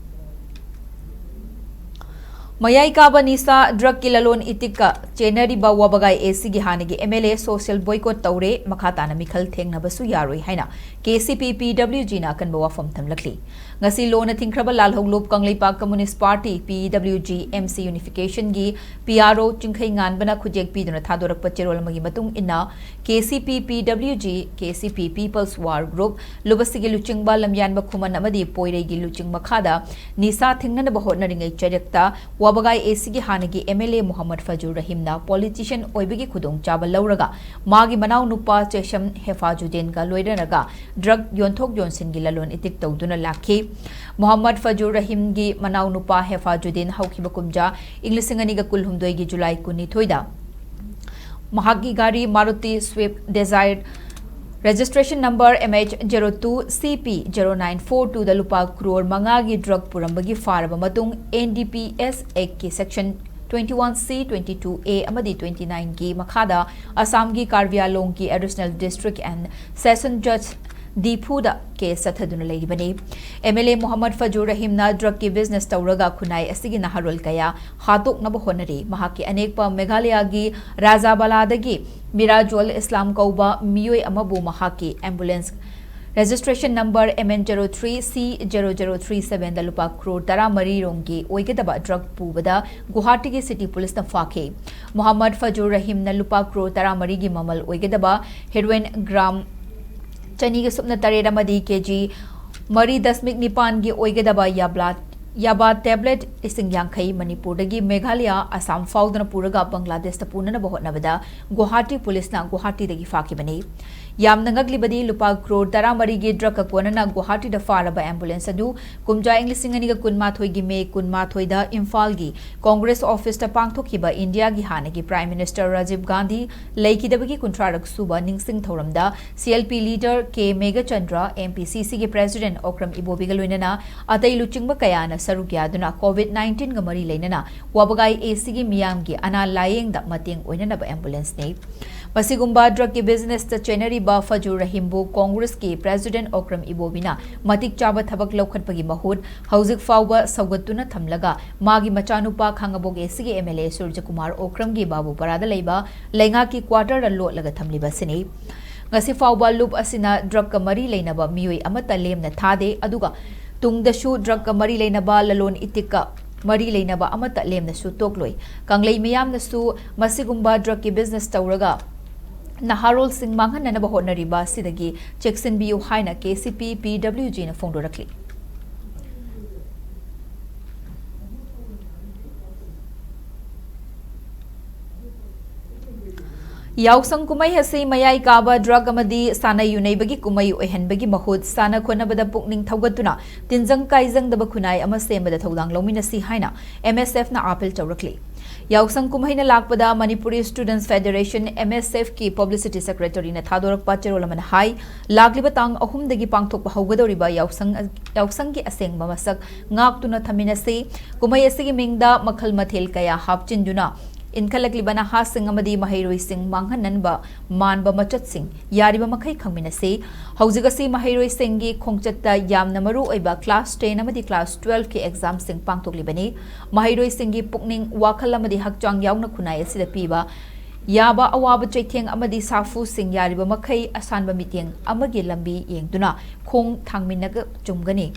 ꯃꯌꯥꯏ ꯀꯥꯕ ꯅꯤꯁꯥ ꯗ꯭ꯔꯒꯀꯤ ꯂꯂꯣꯟ ꯏꯇꯤꯛꯀ ꯆꯦꯟꯅꯔꯤꯕ ꯋꯥꯕꯒꯥꯏ ꯑꯦ ꯁꯤꯒꯤ ꯍꯥꯟꯅꯒꯤ ꯑꯦꯝ ꯑꯦꯜ ꯑꯦ ꯁꯣꯁꯤꯌꯦꯜ ꯕꯣꯏꯀꯣꯠ ꯇꯧꯔꯦ, ꯃꯈꯥ ꯇꯥꯅ ꯃꯤꯈꯜ ꯊꯦꯡꯅꯕꯁꯨ ꯌꯥꯔꯣꯏ ꯍꯥꯏꯅ ꯀꯦ ꯁꯤ ꯄꯤ ꯄꯤ ꯗꯕ꯭ꯂꯤꯌꯨ ꯖꯤꯅ ꯑꯀꯟꯕ ꯋꯥꯐꯝ ꯊꯝꯂꯛꯂꯤ꯫ ꯉꯁꯤ ꯂꯣꯟꯅ ꯊꯤꯡꯈ꯭ꯔꯕ ꯂꯥꯜꯍꯧꯂꯨꯞ ꯀꯪꯂꯩꯄꯥꯛ ꯀꯝꯃꯨꯅꯤꯁ꯭ꯠ ꯄꯥꯔꯇꯤ, ꯄꯤ ꯗꯕ꯭ꯂꯤꯌꯨ G, M C ꯌꯨꯅꯤꯐꯤꯀꯦꯁꯟꯒꯤ P R ꯑꯣ ꯆꯤꯡꯈꯩ ꯉꯥꯟꯕꯅ ꯈꯨꯠꯌꯦꯛ ꯄꯤꯗꯨꯅ ꯊꯥꯗꯣꯔꯛꯄ ꯆꯦꯔꯣꯜ ꯑꯃꯒꯤ ꯃꯇꯨꯡ ꯏꯟꯅ, ꯀꯦ ꯁꯤ ꯄꯤ ꯄꯤ ꯗꯕ꯭ꯂꯤꯌꯨ ꯖꯤ, ꯀꯦ ꯁꯤ ꯄꯤ ꯄꯤꯄꯜꯁ ꯋꯥꯔ ꯒ꯭ꯔꯨꯞ, ꯂꯨꯕꯁꯤꯒꯤ ꯂꯨꯆꯤꯡꯕ ꯂꯝꯌꯥꯟꯕ ꯈꯨꯃꯟ ꯑꯃꯗꯤ ꯄꯣꯏꯔꯩꯒꯤ ꯂꯨꯆꯤꯡ ꯃꯈꯥꯗ ꯅꯤꯁꯥ ꯊꯤꯡꯅꯅꯕ ꯍꯣꯠꯅꯔꯤꯉꯩ ꯆꯩꯔꯛꯇ ꯋꯥꯕꯒꯥꯏ ꯑꯦ ꯁꯤꯒꯤ ꯍꯥꯟꯅꯒꯤ M L A Muhammad Fazur ꯔꯍꯤꯝꯅ ꯄꯣꯂꯤꯇꯤꯁꯤꯌꯟ ꯑꯣꯏꯕꯒꯤ ꯈꯨꯗꯣꯡꯆꯥꯕ ꯂꯧꯔꯒ ꯃꯥꯒꯤ ꯃꯅꯥꯎꯅꯨꯄꯥ ꯆꯦꯁꯝ ꯍꯦꯐꯥꯖꯨꯗꯤꯟꯒ ꯂꯣꯏꯅꯔꯒ ꯗ꯭ꯔꯒ ꯌꯣꯟꯊꯣꯛ ꯌꯣꯟꯁꯤꯟꯒꯤ ꯂꯂꯣꯟ ꯏꯇꯤꯛ ꯇꯧꯗꯨꯅ ꯂꯥꯛꯈꯤ꯫ ꯃꯨꯍꯝꯃꯗ ꯐꯖꯨꯔ ꯔꯍꯤꯝꯒꯤ ꯃꯅꯥꯎꯅꯨꯄꯥ ꯍꯦꯐꯥꯖꯨꯗꯤꯟ ꯍꯧꯈꯤꯕ ꯀꯨꯝꯖꯥ ꯏꯪ ꯂꯤꯁꯤꯡ ꯑꯅꯤꯒ ꯀꯨꯟꯍꯨꯝꯗꯣꯏꯒꯤ ꯖꯨꯂꯥꯏ ꯀꯨꯟꯅꯤꯊꯣꯏꯗ ꯃꯍꯥꯛꯀꯤ ꯒꯥꯔꯤ Maruti swift ꯗꯤꯖꯥꯏꯔ registration number M H zero two C P zero nine four two ꯗ ꯂꯨꯄꯥ ꯀ꯭ꯔꯣꯔ ꯃꯉꯥꯒꯤ ꯗ꯭ꯔꯒ ꯄꯨꯔꯝꯕꯒꯤ ꯐꯥꯔꯕ ꯃꯇꯨꯡ, N D P S Act ꯀꯤ section twenty one C, twenty two A ꯑꯃꯗꯤ twenty nine ꯒꯤ ꯃꯈꯥꯗ ꯑꯁꯥꯝꯒꯤ ꯀꯥꯔꯕꯤ ꯑꯪꯂꯣꯡꯒꯤ Additional District and Session Judge ꯗꯤꯐꯨꯗ ꯀꯦꯁ ꯆꯠꯊꯗꯨꯅ ꯂꯩꯔꯤꯕꯅꯤ꯫ M L A Muhammad Fazur ꯔꯍꯤꯝꯅ ꯗ꯭ꯔꯒꯀꯤ ꯕꯤꯖꯤꯅꯦꯁ ꯇꯧꯔꯒ ꯈꯨꯟꯅꯥꯏ ꯑꯁꯤꯒꯤ ꯅꯍꯥꯔꯣꯜ ꯀꯌꯥ ꯍꯥꯠꯇꯣꯛꯅꯕ ꯍꯣꯠꯅꯔꯤ꯫ ꯃꯍꯥꯛꯀꯤ ꯑꯅꯦꯛꯄ ꯃꯦꯘꯥꯂꯌꯥꯒꯤ ꯔꯥꯖꯥꯕꯥꯂꯥꯗꯒꯤ ꯃꯤꯔꯥꯖꯨꯜ ꯏꯁꯂꯥꯝ ꯀꯧꯕ ꯃꯤꯑꯣꯏ ꯑꯃꯕꯨ ꯃꯍꯥꯛꯀꯤ ambulance registration number M N zero three C zero zero three seven ꯗ ꯂꯨꯄꯥ ꯀ꯭ꯔꯣꯔ ꯇꯔꯥꯃꯔꯤ ꯔꯣꯝꯒꯤ ꯑꯣꯏꯒꯗꯕ ꯗ꯭ꯔꯒ ꯄꯨꯕꯗ ꯒꯨꯋꯥꯍꯥꯇꯤꯒꯤ ꯁꯤꯇꯤ ꯄꯨꯂꯤꯁꯅ ꯐꯥꯈꯤ꯫ ꯃꯨꯍꯝꯃꯗ ꯐꯖꯨꯔ ꯔꯍꯤꯝꯅ ꯂꯨꯄꯥ ꯀ꯭ꯔꯣꯔ ꯇꯔꯥꯃꯔꯤꯒꯤ ꯃꯃꯜ ꯑꯣꯏꯒꯗꯕ ꯍꯦꯔꯣꯏꯟ ꯒ꯭ꯔꯥꯝ ꯆꯅꯤꯒ ꯁꯨꯞꯅ ꯇꯔꯦꯠ ꯑꯃꯗꯤ ꯀꯦ ꯖꯤ ꯃꯔꯤ ꯗꯁꯃꯤꯛ ꯅꯤꯄꯥꯟꯒꯤ ꯑꯣꯏꯒꯗꯕ ꯌꯥꯕ꯭ꯂꯥ, ꯌꯥꯕꯥ ꯇꯦꯕ꯭ꯂꯦꯠ ꯂꯤꯁꯤꯡ ꯌꯥꯡꯈꯩ ꯃꯅꯤꯄꯨꯔꯗꯒꯤ ꯃꯦꯘꯥꯂꯌꯥ, ꯑꯁꯥꯝ ꯐꯥꯎꯗꯨꯅ ꯄꯨꯔꯒ ꯕꯪꯒ꯭ꯂꯥꯗꯦꯁꯇ ꯄꯨꯅꯅꯕ ꯍꯣꯠꯅꯕꯗ ꯒꯨꯋꯥꯍꯥꯇꯤ ꯄꯨꯂꯤꯁꯅ ꯒꯨꯋꯥꯍꯥꯇꯤꯗꯒꯤ ꯐꯥꯈꯤꯕꯅꯤ꯫ ꯌꯥꯝꯅ ꯉꯛꯂꯤꯕꯗꯤ ꯂꯨꯄꯥ ꯀ꯭ꯔꯣꯔ ꯇꯔꯥꯃꯔꯤꯒꯤ ꯗ꯭ꯔꯒꯀ ꯀꯣꯟꯅꯅ ꯒꯨꯋꯥꯍꯥꯇꯤꯗ ꯐꯥꯔꯕ ꯑꯦꯝꯕꯨꯂꯦꯟꯁ ꯑꯗꯨ ꯀꯨꯝꯖꯥ ꯏꯪ ꯂꯤꯁꯤꯡ ꯑꯅꯤꯒ ꯀꯨꯟꯃꯥꯊꯣꯏꯒꯤ ꯃꯦ ꯀꯨꯟꯃꯥꯊꯣꯏꯗ ꯏꯝꯐꯥꯜꯒꯤ ꯀꯣꯡꯒ꯭ꯔꯦꯁ ꯑꯣꯐꯤꯁꯇ ꯄꯥꯡꯊꯣꯛꯈꯤꯕ ꯏꯟꯗꯤꯌꯥꯒꯤ ꯍꯥꯟꯅꯒꯤ ꯄ꯭ꯔꯥꯏꯝ ꯃꯤꯅꯤꯁꯇꯔ ꯔꯥꯖꯤꯕ ꯒꯥꯟꯙꯤ ꯂꯩꯈꯤꯗꯕꯒꯤ ꯀꯨꯟꯊ꯭ꯔꯥꯔꯛ ꯁꯨꯕ ꯅꯤꯡꯁꯤꯡ ꯊꯧꯔꯝꯗ ꯁꯤ ꯑꯦꯜ ꯄꯤ ꯂꯤꯗꯔ ꯀꯦ ꯃꯦꯘꯆꯟꯗ꯭ꯔ, ꯑꯦꯝ ꯄꯤ ꯁꯤ ꯁꯤꯒꯤ ꯄ꯭ꯔꯦꯁꯤꯗꯦꯟꯠ ꯑꯣꯀ꯭ꯔꯝ ꯏꯕꯣꯕꯤꯒ ꯂꯣꯏꯅꯅ ꯑꯇꯩ ꯂꯨꯆꯤꯡꯕ ꯀꯌꯥꯅ ꯁꯔꯨꯛ ꯌꯥꯗꯨꯅ ꯀꯣꯚꯤꯗ ꯅꯥꯏꯟꯇꯤꯟꯒ ꯃꯔꯤ ꯂꯩꯅꯅ ꯋꯥꯕꯒꯥꯏ ꯑꯦ ꯁꯤꯒꯤ ꯃꯤꯌꯥꯝꯒꯤ ꯑꯅꯥ ꯂꯥꯌꯦꯡꯗ ꯃꯇꯦꯡ ꯑꯣꯏꯅꯅꯕ ꯑꯦꯝꯕꯨꯂꯦꯟꯁꯅꯤ꯫ ꯃꯁꯤꯒꯨꯝꯕ ꯗ꯭ꯔꯒꯀꯤ ꯕꯤꯖꯤꯅꯦꯁꯇ ꯆꯦꯟꯅꯔꯤꯕ ꯐꯖꯨꯔ ꯔꯍꯤꯝꯕꯨ ꯀꯣꯡꯒ꯭ꯔꯦꯁꯀꯤ ꯄ꯭ꯔꯦꯁꯤꯗꯦꯟꯠ ꯑꯣꯀ꯭ꯔꯝ ꯏꯕꯣꯕꯤꯅ ꯃꯇꯤꯛ ꯆꯥꯕ ꯊꯕꯛ ꯂꯧꯈꯠꯄꯒꯤ ꯃꯍꯨꯠ ꯍꯧꯖꯤꯛ ꯐꯥꯎꯕ ꯁꯧꯒꯠꯇꯨꯅ ꯊꯝꯂꯒ ꯃꯥꯒꯤ ꯃꯆꯥꯅꯨꯄꯥ ꯈꯥꯡꯉꯕꯣꯛ ꯑꯦ ꯁꯤꯒꯤ ꯑꯦꯝ ꯑꯦꯜ ꯑꯦ ꯁꯨꯔꯖꯀꯨꯃꯥꯔ ꯑꯣꯀ꯭ꯔꯝꯒꯤ ꯕꯥꯕꯨꯄꯥꯔꯥꯗ ꯂꯩꯕ ꯂꯩꯉꯥꯛꯀꯤ ꯀ꯭ꯋꯥꯇꯔꯗ ꯂꯣꯠꯂꯒ ꯊꯝꯂꯤꯕ ꯑꯁꯤꯅꯤ꯫ ꯉꯁꯤ ꯐꯥꯎꯕ ꯂꯨꯞ ꯑꯁꯤꯅ ꯗ꯭ꯔꯒꯀ ꯃꯔꯤ ꯂꯩꯅꯕ ꯃꯤꯑꯣꯏ ꯑꯃꯠꯇ ꯂꯦꯝꯅ ꯊꯥꯗꯦ, ꯑꯗꯨꯒ ꯇꯨꯡꯗꯁꯨ ꯗ꯭ꯔꯒꯀ ꯃꯔꯤ ꯂꯩꯅꯕ ꯂꯂꯣꯟ ꯏꯇꯤꯛꯀ ꯃꯔꯤ ꯂꯩꯅꯕ ꯑꯃꯠꯇ ꯂꯦꯝꯅꯁꯨ ꯇꯣꯛꯂꯣꯏ꯫ ꯀꯪꯂꯩ ꯃꯤꯌꯥꯝꯅꯁꯨ ꯃꯁꯤꯒꯨꯝꯕ ꯗ꯭ꯔꯒꯀꯤ ꯕꯤꯖꯤꯅꯦꯁ ꯇꯧꯔꯒ ꯅꯍꯥꯔꯣꯜꯁꯤꯡ ꯃꯥꯡꯍꯟꯅꯅꯕ ꯍꯣꯠꯅꯔꯤꯕ ꯑꯁꯤꯗꯒꯤ ꯆꯦꯛꯁꯤꯟꯕꯤꯌꯨ ꯍꯥꯏꯅ ꯀꯦ ꯁꯤ ꯄꯤ ꯄꯤ ꯗꯕ꯭ꯂꯤꯎ ꯖꯤꯅ ꯐꯣꯡꯗꯣꯔꯛꯂꯤ꯫ ꯌꯥꯎꯁꯪ ꯀꯨꯝꯍꯩ ꯑꯁꯤ ꯃꯌꯥꯏ ꯀꯥꯕ ꯗ꯭ꯔꯒ ꯑꯃꯗꯤ ꯁꯥꯟꯅ ꯌꯨꯅꯩꯕꯒꯤ ꯀꯨꯝꯍꯩ ꯑꯣꯏꯍꯟꯕꯒꯤ ꯃꯍꯨꯠ ꯁꯥꯟꯅ ꯈꯣꯠꯅꯕꯗ ꯄꯨꯛꯅꯤꯡ ꯊꯧꯒꯠꯇꯨꯅ ꯇꯤꯟꯖꯪ ꯀꯥꯏꯖꯪꯗꯕ ꯈꯨꯟꯅꯥꯏ ꯑꯃ ꯁꯦꯝꯕꯗ ꯊꯧꯗꯥꯡ ꯂꯧꯃꯤꯟꯅꯁꯤ ꯍꯥꯏꯅ ꯑꯦꯝ ꯑꯦꯁ ꯑꯦꯐꯅ ꯑꯥꯄꯤꯜ ꯇꯧꯔꯛꯂꯤ꯫ ꯌꯥꯎꯁꯪ ꯀꯨꯝꯍꯩꯅ ꯂꯥꯛꯄꯗ ꯃꯅꯤꯄꯨꯔꯤ ꯁ꯭ꯇꯨꯗꯦꯟꯠꯁ ꯐꯦꯗꯔꯦꯁꯟ, ꯑꯦꯝ ꯑꯦꯁ ꯑꯦꯐꯀꯤ ꯄꯕ꯭ꯂꯤꯁꯤꯇꯤ ꯁꯦꯀ꯭ꯔꯦꯇꯔꯤꯅ ꯊꯥꯗꯣꯔꯛꯄ ꯆꯦꯔꯣꯜ ꯑꯃꯅ ꯍꯥꯏ, ꯂꯥꯛꯂꯤꯕ ꯇꯥꯡ ꯑꯍꯨꯝꯗꯒꯤ ꯄꯥꯡꯊꯣꯛꯄ ꯍꯧꯒꯗꯧꯔꯤꯕ ꯌꯥꯎꯁꯪ, ꯌꯥꯎꯁꯪꯒꯤ ꯑꯁꯦꯡꯕ ꯃꯁꯛ ꯉꯥꯛꯇꯨꯅ ꯊꯝꯃꯤꯟꯅꯁꯤ꯫ ꯀꯨꯝꯍꯩ ꯑꯁꯤꯒꯤ ꯃꯤꯡꯗ ꯃꯈꯜ ꯃꯊꯦꯜ ꯀꯌꯥ ꯍꯥꯞꯆꯤꯟꯗꯨꯅ ꯏꯟꯈꯠꯂꯛꯂꯤꯕ ꯅꯍꯥꯁꯤꯡ ꯑꯃꯗꯤ ꯃꯍꯩꯔꯣꯏꯁꯤꯡ ꯃꯥꯡꯍꯟꯅꯕ ꯃꯥꯟꯕ ꯃꯆꯠꯁꯤꯡ ꯌꯥꯔꯤꯕ ꯃꯈꯩ ꯈꯪꯃꯤꯟꯅꯁꯤ꯫ ꯍꯧꯖꯤꯛ ꯑꯁꯤ ꯃꯍꯩꯔꯣꯏꯁꯤꯡꯒꯤ ꯈꯣꯡꯆꯠꯇ ꯌꯥꯝꯅ ꯃꯔꯨ ꯑꯣꯏꯕ ꯀ꯭ꯂꯥꯁ ꯇꯦꯟ ꯑꯃꯗꯤ ꯀ꯭ꯂꯥꯁ ꯇꯨꯋꯦꯜꯐꯀꯤ ꯑꯦꯛꯖꯥꯝꯁꯤꯡ ꯄꯥꯡꯊꯣꯛꯂꯤꯕꯅꯤ꯫ ꯃꯍꯩꯔꯣꯏꯁꯤꯡꯒꯤ ꯄꯨꯛꯅꯤꯡ, ꯋꯥꯈꯜ ꯑꯃꯗꯤ ꯍꯛꯆꯥꯡ ꯌꯥꯎꯅ ꯈꯨꯟꯅꯥꯏ ꯑꯁꯤꯗ ꯄꯤꯕ ꯌꯥꯕ ꯑꯋꯥꯕ ꯆꯩꯊꯦꯡ ꯑꯃꯗꯤ ꯁꯥꯐꯨꯁꯤꯡ ꯌꯥꯔꯤꯕ ꯃꯈꯩ ꯑꯁꯥꯟꯕ ꯃꯤꯠꯌꯦꯡ ꯑꯃꯒꯤ ꯂꯝꯕꯤ ꯌꯦꯡꯗꯨꯅ ꯈꯣꯡ ꯊꯥꯡꯃꯤꯟꯅꯒ ꯆꯨꯝꯒꯅꯤ꯫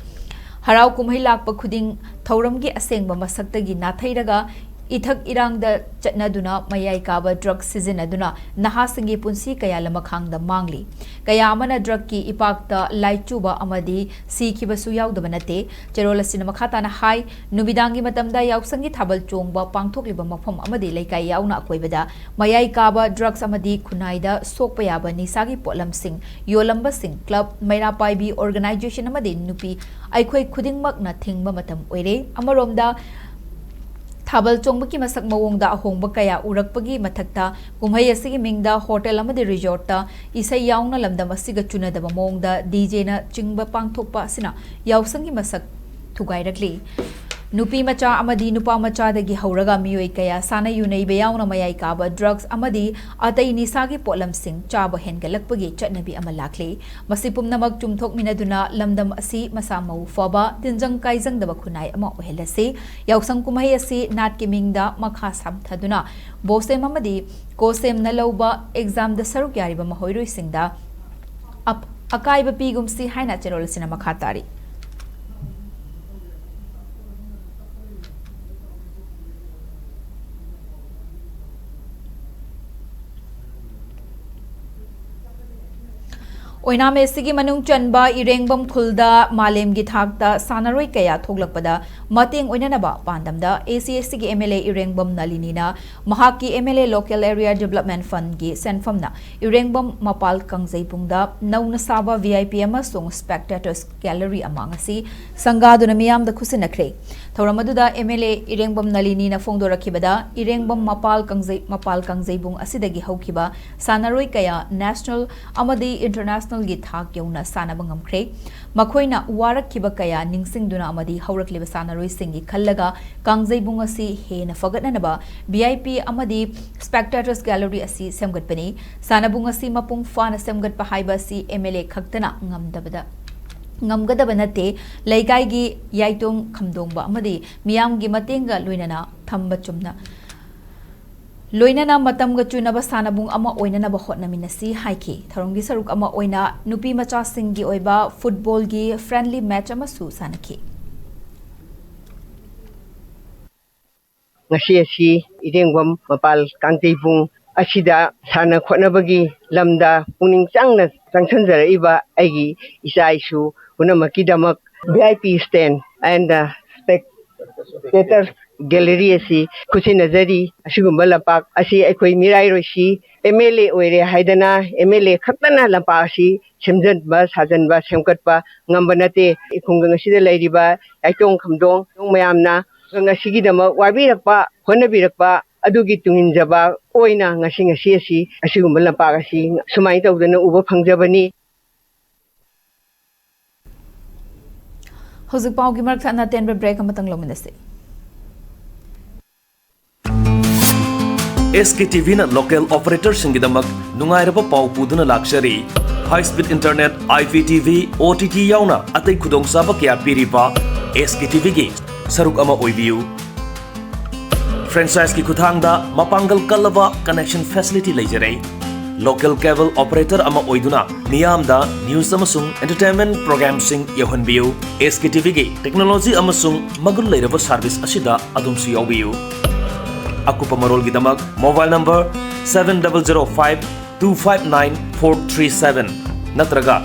ꯍꯔꯥꯎ ꯀꯨꯝꯍꯩ ꯂꯥꯛꯄ ꯈꯨꯗꯤꯡ ꯊꯧꯔꯝꯒꯤ ꯑꯁꯦꯡꯕ ꯃꯁꯛꯇꯒꯤ ꯅꯥꯊꯩꯔꯒ ꯏꯊꯛ ꯏꯔꯥꯡꯗ ꯆꯠꯅꯗꯨꯅ ꯃꯌꯥꯏ ꯀꯥꯕ ꯗ꯭ꯔꯒ ꯁꯤꯖꯤꯟꯅꯗꯨꯅ ꯅꯍꯥꯁꯤꯡꯒꯤ ꯄꯨꯟꯁꯤ ꯀꯌꯥ ꯂꯃꯈꯥꯡꯗ ꯃꯥꯡꯂꯤ꯫ ꯀꯌꯥ ꯑꯃꯅ ꯗ꯭ꯔꯒꯀꯤ ꯏꯄꯥꯛꯇ ꯂꯥꯏꯆꯨꯕ ꯑꯃꯗꯤ ꯁꯤꯈꯤꯕꯁꯨ ꯌꯥꯎꯗꯕ ꯅꯠꯇꯦ꯫ ꯆꯦꯔꯣꯜ ꯑꯁꯤꯅ ꯃꯈꯥ ꯇꯥꯅ ꯍꯥꯏ, ꯅꯨꯃꯤꯗꯥꯡꯒꯤ ꯃꯇꯝꯗ ꯌꯥꯎꯁꯪꯒꯤ ꯊꯥꯕꯜ ꯆꯣꯡꯕ ꯄꯥꯡꯊꯣꯛꯂꯤꯕ ꯃꯐꯝ ꯑꯃꯗꯤ ꯂꯩꯀꯥꯏ ꯌꯥꯎꯅ ꯑꯀꯣꯏꯕꯗ ꯃꯌꯥꯏ ꯀꯥꯕ ꯗ꯭ꯔꯒꯁ ꯑꯃꯗꯤ ꯈꯨꯟꯅꯥꯏꯗ ꯁꯣꯛꯄ ꯌꯥꯕ ꯅꯤꯁꯥꯒꯤ ꯄꯣꯠꯂꯝꯁꯤꯡ ꯌꯣꯜꯂꯝꯕꯁꯤꯡ, ꯀ꯭ꯂꯕ, ꯃꯩꯔꯥ ꯄꯥꯏꯕꯤ ꯑꯣꯔꯒꯅꯥꯏꯖꯦꯁꯟ ꯑꯃꯗꯤ ꯅꯨꯄꯤ ꯑꯩꯈꯣꯏ ꯈꯨꯗꯤꯡꯃꯛꯅ ꯊꯤꯡꯕ ꯃꯇꯝ ꯑꯣꯏꯔꯦ꯫ ꯑꯃꯔꯣꯝꯗ, ꯊꯥꯕꯜ ꯆꯣꯡꯕꯒꯤ ꯃꯁꯛ ꯃꯑꯣꯡꯗ ꯑꯍꯣꯡꯕ ꯀꯌꯥ ꯎꯔꯛꯄꯒꯤ ꯃꯊꯛꯇ, ꯀꯨꯝꯍꯩ ꯑꯁꯤꯒꯤ ꯃꯤꯡꯗ ꯍꯣꯇꯦꯜ ꯑꯃꯗꯤ ꯔꯤꯖꯣꯔꯠꯇ ꯏꯁꯩ ꯌꯥꯎꯅ ꯂꯝꯗꯝ ꯑꯁꯤꯒ ꯆꯨꯅꯗꯕ ꯃꯑꯣꯡꯗ ꯗꯤꯖꯦꯅ ꯆꯤꯡꯕ ꯄꯥꯡꯊꯣꯛꯄ ꯑꯁꯤꯅ ꯌꯥꯎꯁꯪꯒꯤ ꯃꯁꯛ ꯊꯨꯒꯥꯏꯔꯛꯂꯤ꯫ ꯅꯨꯄꯤ ꯃꯆꯥ ꯑꯃꯗꯤ ꯅꯨꯄꯥ ꯃꯆꯥꯗꯒꯤ ꯍꯧꯔꯒ ꯃꯤꯑꯣꯏ ꯀꯌꯥ ꯁꯥꯟꯅ ꯌꯨꯅꯩꯕ ꯌꯥꯎꯅ ꯃꯌꯥꯏ ꯀꯥꯕ ꯗ꯭ꯔꯒꯁ ꯑꯃꯗꯤ ꯑꯇꯩ ꯅꯤꯁꯥꯒꯤ ꯄꯣꯠꯂꯝꯁꯤꯡ ꯆꯥꯕ ꯍꯦꯟꯒꯠꯂꯛꯄꯒꯤ ꯆꯠꯅꯕꯤ ꯑꯃ ꯂꯥꯛꯂꯤ꯫ ꯃꯁꯤ ꯄꯨꯝꯅꯃꯛ ꯆꯨꯝꯊꯣꯛꯃꯤꯟꯅꯗꯨꯅ ꯂꯝꯗꯝ ꯑꯁꯤ ꯃꯁꯥ ꯃꯎ ꯐꯕ, ꯇꯤꯟꯖꯪ ꯀꯥꯏꯖꯪꯗꯕ ꯈꯨꯟꯅꯥꯏ ꯑꯃ ꯑꯣꯏꯍꯜꯂꯁꯤ꯫ ꯌꯥꯎꯁꯪ ꯀꯨꯝꯍꯩ ꯑꯁꯤ ꯅꯥꯠꯀꯤ ꯃꯤꯡꯗ ꯃꯈꯥ ꯁꯝꯊꯗꯨꯅ ꯕꯣꯁꯦꯝ ꯑꯃꯗꯤ ꯀꯣꯁꯦꯝꯅ ꯂꯧꯕ ꯑꯦꯛꯖꯥꯝꯗ ꯁꯔꯨꯛ ꯌꯥꯔꯤꯕ ꯃꯍꯩꯔꯣꯏꯁꯤꯡꯗ ꯑꯞ-, ꯑꯀꯥꯏꯕ ꯄꯤꯒꯨꯝꯁꯤ ꯍꯥꯏꯅ ꯆꯦꯔꯣꯜ ꯑꯁꯤꯅ ꯃꯈꯥ ꯇꯥꯔꯤ꯫ ꯑꯣꯏꯅꯥꯝ ꯑꯦꯁꯤꯒꯤ ꯃꯅꯨꯡ ꯆꯟꯕ ꯏꯔꯦꯡꯕꯝ ꯈꯨꯜꯗ ꯃꯥꯂꯦꯝꯒꯤ ꯊꯥꯛꯇ ꯁꯥꯟꯅꯔꯣꯏ ꯀꯌꯥ ꯊꯣꯛꯂꯛꯄꯗ ꯃꯇꯦꯡ ꯑꯣꯏꯅꯅꯕ ꯄꯥꯟꯗꯝꯗ ꯑꯦꯁꯤ ꯑꯦꯁꯇꯤꯒꯤ ꯑꯦꯝ ꯑꯦꯜ ꯑꯦ ꯏꯔꯦꯡꯕꯝ ꯅꯂꯤꯅꯤꯅ ꯃꯍꯥꯛꯀꯤ M L A local area development ꯐꯟꯒꯤ ꯁꯦꯟꯐꯝꯅ ꯏꯔꯦꯡꯕꯝ ꯃꯄꯥꯜ ꯀꯥꯡꯖꯩꯕꯨꯡꯗ ꯅꯧꯅ ꯁꯥꯕ ꯚꯤ ꯑꯥꯏ ꯄꯤ ꯑꯃꯁꯨꯡ ꯁ꯭ꯄꯦꯛꯇꯦꯇꯔꯁ ꯒꯦꯂꯔꯤ ꯑꯃ ꯉꯁꯤ ꯁꯪꯒꯥꯗꯨꯅ ꯃꯤꯌꯥꯝꯗ ꯈꯨꯠꯁꯤꯟꯅꯈ꯭ꯔꯦ꯫ ꯊꯧꯔꯝ ꯑꯗꯨꯗ ꯑꯦꯝ ꯑꯦꯜ ꯑꯦ ꯏꯔꯦꯡꯕꯝ ꯅꯂꯤꯅꯤꯅ ꯐꯣꯡꯗꯣꯔꯛꯈꯤꯕꯗ, ꯏꯔꯦꯡꯕꯝ ꯃꯄꯥꯜ ꯀꯥꯡꯖꯩ-, ꯃꯄꯥꯜ ꯀꯥꯡꯖꯩꯕꯨꯡ ꯑꯁꯤꯗꯒꯤ ꯍꯧꯈꯤꯕ ꯁꯥꯟꯅꯔꯣꯏ ꯀꯌꯥ ꯅꯦꯁꯅꯦꯜ ꯑꯃꯗꯤ ꯏꯟꯇꯔꯅꯦꯁꯅꯦꯜꯒꯤ ꯊꯥꯛ ꯌꯧꯅ ꯁꯥꯟꯅꯕ ꯉꯝꯈ꯭ꯔꯦ꯫ ꯃꯈꯣꯏꯅ ꯋꯥꯔꯛꯈꯤꯕ ꯀꯌꯥ ꯅꯤꯡꯁꯤꯡꯗꯨꯅ ꯑꯃꯗꯤ ꯍꯧꯔꯛꯂꯤꯕ ꯁꯥꯟꯅꯔꯣꯏꯁꯤꯡꯒꯤ ꯈꯜꯂꯒ ꯀꯥꯡꯖꯩꯕꯨꯡ ꯑꯁꯤ ꯍꯦꯟꯅ ꯐꯒꯠꯅꯅꯕ ꯚꯤ ꯑꯥꯏ ꯄꯤ ꯑꯃꯗꯤ ꯁ꯭ꯄꯦꯛꯇꯦꯇꯔꯁ ꯒꯦꯂꯔꯤ ꯑꯁꯤ ꯁꯦꯝꯒꯠꯄꯅꯤ꯫ ꯁꯥꯟꯅꯕꯨꯡ ꯑꯁꯤ ꯃꯄꯨꯡ ꯐꯥꯅ ꯁꯦꯝꯒꯠꯄ ꯍꯥꯏꯕ ꯑꯁꯤ ꯑꯦꯝ ꯑꯦꯜ ꯑꯦ ꯈꯛꯇꯅ ꯉꯝꯗꯕꯗ, ꯉꯝꯒꯗꯕ ꯅꯠꯇꯦ꯫ ꯂꯩꯀꯥꯏꯒꯤ ꯌꯥꯏꯇꯣꯡ ꯈꯝꯗꯣꯡꯕ ꯑꯃꯗꯤ ꯃꯤꯌꯥꯝꯒꯤ ꯃꯇꯦꯡꯒ ꯂꯣꯏꯅꯅ ꯊꯝꯕ ꯆꯨꯝꯅ, ꯂꯣꯏꯅꯅ ꯃꯇꯝꯒ ꯆꯨꯅꯕ ꯁꯥꯟꯅꯕꯨꯡ ꯑꯃ ꯑꯣꯏꯅꯅꯕ ꯍꯣꯠꯅꯃꯤꯟꯅꯁꯤ ꯍꯥꯏꯈꯤ꯫ ꯊꯧꯔꯝꯒꯤ ꯁꯔꯨꯛ ꯑꯃ ꯑꯣꯏꯅ ꯅꯨꯄꯤ ꯃꯆꯥꯁꯤꯡꯒꯤ ꯑꯣꯏꯕ ꯐꯨꯠꯕꯣꯜꯒꯤ ꯐ꯭ꯔꯦꯟꯂꯤ ꯃꯦꯆ ꯑꯃꯁꯨ ꯁꯥꯟꯅꯈꯤ꯫ ꯉꯁꯤ ꯑꯁꯤ ꯏꯔꯦꯡꯕꯝ ꯃꯄꯥꯜ ꯀꯥꯡꯖꯩꯕꯨꯡ ꯑꯁꯤꯗ ꯁꯥꯟꯅ ꯈꯣꯠꯅꯕꯒꯤ ꯂꯝꯗ ꯄꯨꯛꯅꯤꯡ ꯆꯪꯅ ꯆꯪꯁꯤꯟꯖꯔꯛꯏꯕ ꯑꯩꯒꯤ ꯏꯆꯥ ꯏꯁꯨ ꯄꯨꯝꯅꯃꯛꯀꯤꯗꯃꯛ V I P stand and spectator gallery ꯑꯁꯤ ꯈꯨꯠꯁꯤꯟꯅꯖꯔꯤ꯫ ꯑꯁꯤꯒꯨꯝꯕ ꯂꯝꯄꯥꯛ ꯑꯁꯤ ꯑꯩꯈꯣꯏ ꯃꯤꯔꯥꯏꯔꯣꯏꯁꯤ M L A ꯑꯣꯏꯔꯦ ꯍꯥꯏꯗꯅ M L A ꯈꯛꯇꯅ ꯂꯝꯄꯥꯛ ꯑꯁꯤ ꯁꯦꯝꯖꯤꯟꯕ, ꯁꯥꯖꯟꯕ, ꯁꯦꯝꯒꯠꯄ ꯉꯝꯕ ꯅꯠꯇꯦ꯫ ꯈꯨꯡꯒꯪ ꯑꯁꯤꯗ ꯂꯩꯔꯤꯕ ꯌꯥꯏꯇꯣꯡ ꯈꯝꯗꯣꯡ ꯃꯌꯥꯝꯅ ꯈꯨꯡꯒꯪ ꯑꯁꯤꯒꯤꯗꯃꯛ ꯋꯥꯕꯤꯔꯛꯄ, ꯍꯣꯠꯅꯕꯤꯔꯛꯄ ꯑꯗꯨꯒꯤ ꯇꯨꯡꯏꯟꯖꯕ ꯑꯣꯏꯅ ꯉꯁꯤ, ꯉꯁꯤ ꯑꯁꯤ ꯑꯁꯤꯒꯨꯝꯕ ꯂꯝꯄꯥꯛ ꯑꯁꯤ ꯁꯨꯃꯥꯏꯅ ꯇꯧꯗꯅ ꯎꯕ ꯐꯪꯖꯕꯅꯤ꯫ ꯍꯧꯖꯤꯛ ꯄꯥꯎꯒꯤ ꯃꯔꯛ ꯊꯠꯅ ꯑꯇꯦꯟꯕ break ꯑꯃꯇꯪ ꯂꯧꯃꯤꯟꯅꯁꯤ꯫ S K T V ꯅ local operator ꯁꯤꯡꯒꯤꯗꯃꯛ ꯅꯨꯡꯉꯥꯏꯔꯕ ꯄꯥꯎ ꯄꯨꯗꯨꯅ ꯂꯥꯛꯆꯔꯤ꯫ High speed internet, I P T V, O T T ꯌꯥꯎꯅ ꯑꯇꯩ ꯈꯨꯗꯣꯡꯆꯥꯕ ꯀꯌꯥ ꯄꯤꯔꯤꯕ S K T V ꯒꯤ ꯁꯔꯨꯛ ꯑꯃ ꯑꯣꯏꯕꯤꯌꯨ꯫ Franchise ꯀꯤ ꯈꯨꯠꯊꯥꯡꯗ ꯃꯄꯥꯡꯒꯜ ꯀꯜꯂꯕ connection facility ꯂꯩꯖꯔꯦ꯫ Local cable operator ꯑꯃ ꯑꯣꯏꯗꯨꯅ ꯃꯤꯌꯥꯝꯗ news ꯑꯃꯁꯨꯡ entertainment program ꯁꯤꯡ ꯌꯧꯍꯟꯕꯤꯌꯨ꯫ S K T V ꯒꯤ technology ꯑꯃꯁꯨꯡ ꯃꯒꯨꯟ ꯂꯩꯔꯕ service ꯑꯁꯤꯗ ꯑꯗꯣꯝꯁꯨ ꯌꯥꯎꯕꯤꯌꯨ꯫ ꯑꯀꯨꯞꯄ ꯃꯔꯣꯜꯒꯤꯗꯃꯛ mobile number seven double zero five two five nine four three seven ꯅꯠꯇ꯭ꯔꯒ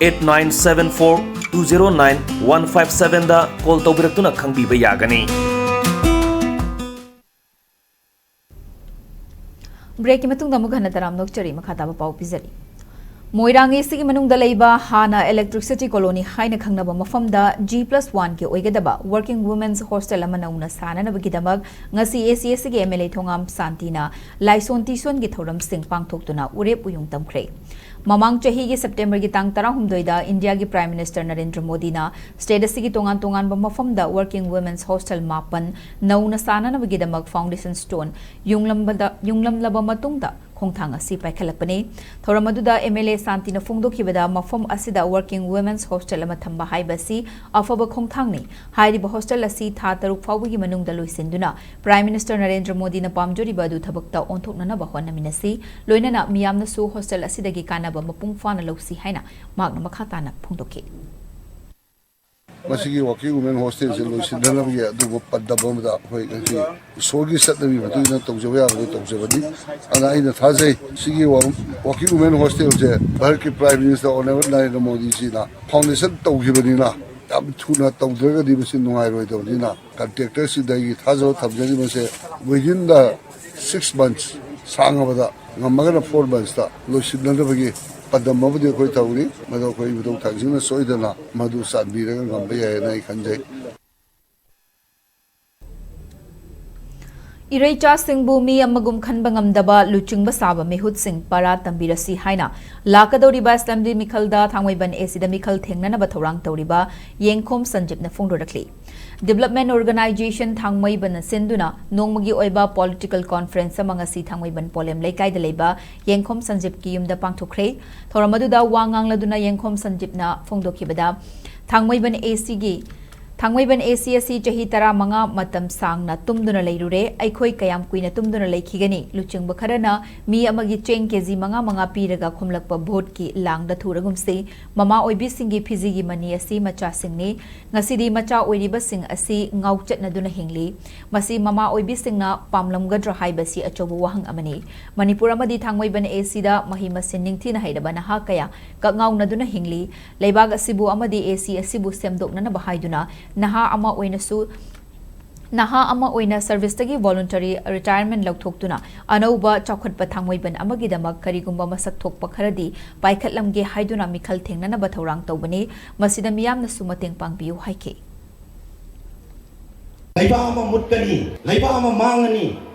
eight nine seven four two zero nine one five seven ꯗ call ꯇꯧꯕꯤꯔꯛꯇꯨꯅ ꯈꯪꯕꯤꯕ ꯌꯥꯒꯅꯤ꯫ Break ꯀꯤ ꯃꯇꯨꯡꯗ ꯑꯃꯨꯛ ꯍꯟꯅ ꯇꯔꯥꯝꯅ ꯑꯣꯛꯆꯔꯤ꯫ ꯃꯈꯥ ꯇꯥꯕ ꯄꯥꯎ ꯄꯤꯖꯔꯤ꯫ ꯃꯣꯏꯔꯥꯡ East ꯀꯤ ꯃꯅꯨꯡꯗ ꯂꯩꯕ ꯍꯥꯟꯅ Electricity Colony ꯍꯥꯏꯅ ꯈꯪꯅꯕ ꯃꯐꯝꯗ G plus one ꯒꯤ ꯑꯣꯏꯒꯗꯕ Working Women's Hostel ꯑꯃ ꯅꯧꯅ ꯁꯥꯅꯅꯕꯒꯤꯗꯃꯛ ꯉꯁꯤ A C S ꯀꯤ M L A ꯊꯣꯉꯥꯝ ꯁꯥꯟꯇꯤꯅ ꯂꯥꯏꯁꯣꯟ ꯇꯤꯁꯣꯟꯒꯤ ꯊꯧꯔꯝꯁꯤꯡ ꯄꯥꯡꯊꯣꯛꯇꯨꯅ ꯎꯔꯦꯞ ꯎꯌꯨꯡ ꯇꯝꯈ꯭ꯔꯦ꯫ ꯃꯃꯥꯡ ꯆꯍꯤꯒꯤ September ꯒꯤ ꯇꯥꯡ ꯇꯔꯥꯍꯨꯝꯗꯣꯏꯗ India ꯒꯤ Prime Minister ꯅꯔꯦꯟꯗ꯭ꯔ ꯃꯣꯗꯤꯅ state ꯑꯁꯤꯒꯤ ꯇꯣꯉꯥꯟ ꯇꯣꯉꯥꯟꯕ ꯃꯐꯝꯗ Working Women's Hostel ꯃꯥꯄꯟ ꯅꯧꯅ ꯁꯥꯅꯅꯕꯒꯤꯗꯃꯛ foundation stone ꯌꯨꯡꯂꯝꯕꯗ, ꯌꯨꯡꯂꯝꯂꯕ ꯃꯇꯨꯡꯗ ꯈꯣꯡꯊꯥꯡ ꯑꯁꯤ ꯄꯥꯏꯈꯠꯂꯛꯄꯅꯤ꯫ ꯊꯧꯔꯝ ꯑꯗꯨꯗ M L A ꯁꯥꯟꯇꯤꯅ ꯐꯣꯡꯗꯣꯛꯈꯤꯕꯗ, ꯃꯐꯝ ꯑꯁꯤꯗ Working Women's Hostel ꯑꯃ ꯊꯝꯕ ꯍꯥꯏꯕ ꯑꯁꯤ ꯑꯐꯕ ꯈꯣꯡꯊꯥꯡꯅꯤ꯫ ꯍꯥꯏꯔꯤꯕ hostel ꯑꯁꯤ ꯊꯥ ꯇꯔꯨꯛ ꯐꯥꯎꯕꯒꯤ ꯃꯅꯨꯡꯗ ꯂꯣꯏꯁꯤꯟꯗꯨꯅ Prime Minister ꯅꯔꯦꯟꯗ꯭ꯔ ꯃꯣꯗꯤꯅ ꯄꯥꯝꯖꯔꯤꯕ ꯑꯗꯨ ꯊꯕꯛꯇ ꯑꯣꯟꯊꯣꯛꯅꯅꯕ ꯍꯣꯠꯅꯃꯤꯟꯅꯁꯤ꯫ ꯂꯣꯏꯅꯅ ꯃꯤꯌꯥꯝꯅꯁꯨ hostel ꯑꯁꯤꯗꯒꯤ ꯀꯥꯟꯅꯕ ꯃꯄꯨꯡ ꯐꯥꯅ ꯂꯧꯁꯤ ꯍꯥꯏꯅ ꯃꯍꯥꯛꯅ ꯃꯈꯥ ꯇꯥꯅ ꯐꯣꯡꯗꯣꯛꯈꯤ꯫ ꯃꯁꯤꯒꯤ working women hostel ꯁꯦ ꯂꯣꯏꯁꯤꯟꯅꯅꯕꯒꯤ ꯑꯗꯨꯒꯨꯝꯕ ꯄꯟꯗꯝ ꯑꯃꯗ ꯑꯩꯈꯣꯏ ꯉꯁꯤ ꯏꯁꯣꯔꯒꯤ ꯆꯠꯅꯕꯤ ꯃꯇꯨꯡ ꯏꯟꯅ ꯇꯧꯖꯕ ꯌꯥꯕꯗꯤ ꯇꯧꯖꯕꯅꯤ꯫ ꯑꯗꯨꯅ ꯑꯩꯅ ꯊꯥꯖꯩ, ꯁꯤꯒꯤ working women hostel ꯁꯦ ꯚꯥꯔꯠꯀꯤ Prime Minister Honourable Narendra ꯃꯣꯗꯤꯖꯤꯅ foundation ꯇꯧꯈꯤꯕꯅꯤꯅ, ꯌꯥꯝ ꯊꯨꯅ ꯇꯧꯗ꯭ꯔꯒꯗꯤ ꯃꯁꯤ ꯅꯨꯡꯉꯥꯏꯔꯣꯏꯗꯕꯅꯤꯅ, contractor ꯁꯤꯡꯗ ꯑꯩꯒꯤ ꯊꯥꯖꯕ ꯊꯝꯖꯔꯤꯕꯁꯦ, within the six months, ꯁꯥꯡꯉꯕꯗ ꯉꯝꯃꯒꯅ four months ꯇ ꯂꯣꯏꯁꯤꯟꯅꯅꯕꯒꯤ ꯄꯥꯟꯗꯝ ꯑꯃꯗꯤ ꯑꯩꯈꯣꯏ ꯇꯧꯔꯤ꯫ ꯃꯗꯨ ꯑꯩꯈꯣꯏ ꯏꯕꯨꯙꯧ ꯊꯥꯡꯖꯤꯡꯅ ꯁꯣꯏꯗꯅ ꯃꯗꯨ ꯆꯥꯟꯕꯤꯔꯒ ꯉꯝꯕ ꯌꯥꯏ ꯍꯥꯏꯅ ꯑꯩ ꯈꯟꯖꯩ꯫ ꯏꯔꯩꯆꯥꯁꯤꯡꯕꯨ ꯃꯤ ꯑꯃꯒꯨꯝ ꯈꯟꯕ ꯉꯝꯗꯕ ꯂꯨꯆꯤꯡꯕ ꯁꯥꯕ ꯃꯤꯍꯨꯠꯁꯤꯡ ꯄꯔꯥ ꯇꯝꯕꯤꯔꯁꯤ ꯍꯥꯏꯅ ꯂꯥꯛꯀꯗꯧꯔꯤꯕ ꯑꯦꯁꯦꯝꯕ꯭ꯂꯤ ꯃꯤꯈꯜꯗ ꯊꯥꯡꯃꯩꯕꯟ ꯑꯦ ꯁꯤꯗ ꯃꯤꯈꯜ ꯊꯦꯡꯅꯅꯕ ꯊꯧꯔꯥꯡ ꯇꯧꯔꯤꯕ ꯌꯦꯡꯈꯣꯝ ꯁꯟꯖꯤꯞꯅ ꯐꯣꯡꯗꯣꯔꯛꯂꯤ꯫ Development Organisation ꯊꯥꯡꯃꯩꯕꯟꯅ ꯁꯤꯟꯗꯨꯅ ꯅꯣꯡꯃꯒꯤ ꯑꯣꯏꯕ political conference ꯑꯃ ꯉꯁꯤ ꯊꯥꯡꯃꯩꯕꯟ ꯄꯣꯂꯦꯝ ꯂꯩꯀꯥꯏꯗ ꯂꯩꯕ ꯌꯦꯡꯈꯣꯝ ꯁꯟꯖꯤꯞꯀꯤ ꯌꯨꯝꯗ ꯄꯥꯡꯊꯣꯛꯈ꯭ꯔꯦ꯫ ꯊꯧꯔꯝ ꯑꯗꯨꯗ ꯋꯥ ꯉꯥꯡꯂꯗꯨꯅ ꯌꯦꯡꯈꯣꯝ ꯁꯟꯖꯤꯞꯅ ꯐꯣꯡꯗꯣꯛꯈꯤꯕꯗ, ꯊꯥꯡꯃꯩꯕꯟ ꯑꯦ ꯁꯤꯒꯤ ꯊꯥꯡꯃꯩꯕꯟ ꯑꯦ ꯁꯤ ꯑꯁꯤ ꯆꯍꯤ ꯇꯔꯥꯃꯉꯥ ꯃꯇꯝ ꯁꯥꯡꯅ ꯇꯨꯝꯗꯨꯅ ꯂꯩꯔꯨꯔꯦ꯫ ꯑꯩꯈꯣꯏ ꯀꯌꯥꯝ ꯀꯨꯏꯅ ꯇꯨꯝꯗꯨꯅ ꯂꯩꯈꯤꯒꯅꯤ? ꯂꯨꯆꯤꯡꯕ ꯈꯔꯅ ꯃꯤ ꯑꯃꯒꯤ ꯆꯦꯡ ꯀꯦꯖꯤ ꯃꯉꯥ ꯃꯉꯥ ꯄꯤꯔꯒ ꯈꯨꯝꯂꯛꯄ ꯚꯣꯠꯀꯤ ꯂꯥꯡꯗ ꯊꯨꯔꯒꯨꯝꯁꯤ꯫ ꯃꯃꯥ ꯑꯣꯏꯕꯤꯁꯤꯡꯒꯤ ꯐꯤꯖꯤꯒꯤ ꯃꯅꯤ ꯑꯁꯤ ꯃꯆꯥꯁꯤꯡꯅꯤ꯫ ꯉꯁꯤꯗꯤ ꯃꯆꯥ ꯑꯣꯏꯔꯤꯕꯁꯤꯡ ꯑꯁꯤ ꯉꯥꯎꯆꯠꯅꯗꯨꯅ ꯍꯤꯡꯂꯤ꯫ ꯃꯁꯤ ꯃꯃꯥ ꯑꯣꯏꯕꯤꯁꯤꯡꯅ ꯄꯥꯝꯂꯝꯒꯗ꯭ꯔꯥ ꯍꯥꯏꯕꯁꯤ ꯑꯆꯧꯕ ꯋꯥꯍꯪ ꯑꯃꯅꯤ꯫ ꯃꯅꯤꯄꯨꯔ ꯑꯃꯗꯤ ꯊꯥꯡꯃꯩꯕꯟ ꯑꯦ ꯁꯤꯗ ꯃꯍꯩ ꯃꯁꯤꯡ ꯅꯤꯡꯊꯤꯅ ꯍꯩꯔꯕ ꯅꯍꯥ ꯀꯌꯥ ꯀꯛꯉꯥꯎꯅꯗꯨꯅ ꯍꯤꯡꯂꯤ꯫ ꯂꯩꯕꯥꯛ ꯑꯁꯤꯕꯨ ꯑꯃꯗꯤ ꯑꯦ ꯁꯤ ꯑꯁꯤꯕꯨ ꯁꯦꯝꯗꯣꯛꯅꯅꯕ ꯍꯥꯏꯗꯨꯅ ꯅꯍꯥ ꯑꯃ ꯑꯣꯏꯅꯁꯨ, ꯅꯍꯥ ꯑꯃ ꯑꯣꯏꯅ service ꯇꯒꯤ voluntary retirement ꯂꯧꯊꯣꯛꯇꯨꯅ ꯑꯅꯧꯕ ꯆꯥꯎꯈꯠꯄ ꯊꯥꯡꯃꯩꯕꯟ ꯑꯃꯒꯤꯗꯃꯛ ꯀꯔꯤꯒꯨꯝꯕ ꯃꯁꯛ ꯊꯣꯛꯄ ꯈꯔꯗꯤ ꯄꯥꯏꯈꯠꯂꯝꯒꯦ ꯍꯥꯏꯗꯨꯅ ꯃꯤꯈꯜ ꯊꯦꯡꯅꯅꯕ ꯊꯧꯔꯥꯡ ꯇꯧꯕꯅꯤ꯫ ꯃꯁꯤꯗ ꯃꯤꯌꯥꯝꯅꯁꯨ ꯃꯇꯦꯡ ꯄꯥꯡꯕꯤꯌꯨ ꯍꯥꯏꯈꯤ꯫ ꯂꯩꯕꯥꯛ ꯑꯃ ꯃꯨꯠꯀꯅꯤ, ꯂꯩꯕꯥꯛ ꯑꯃ ꯃꯥꯡꯉꯅꯤ,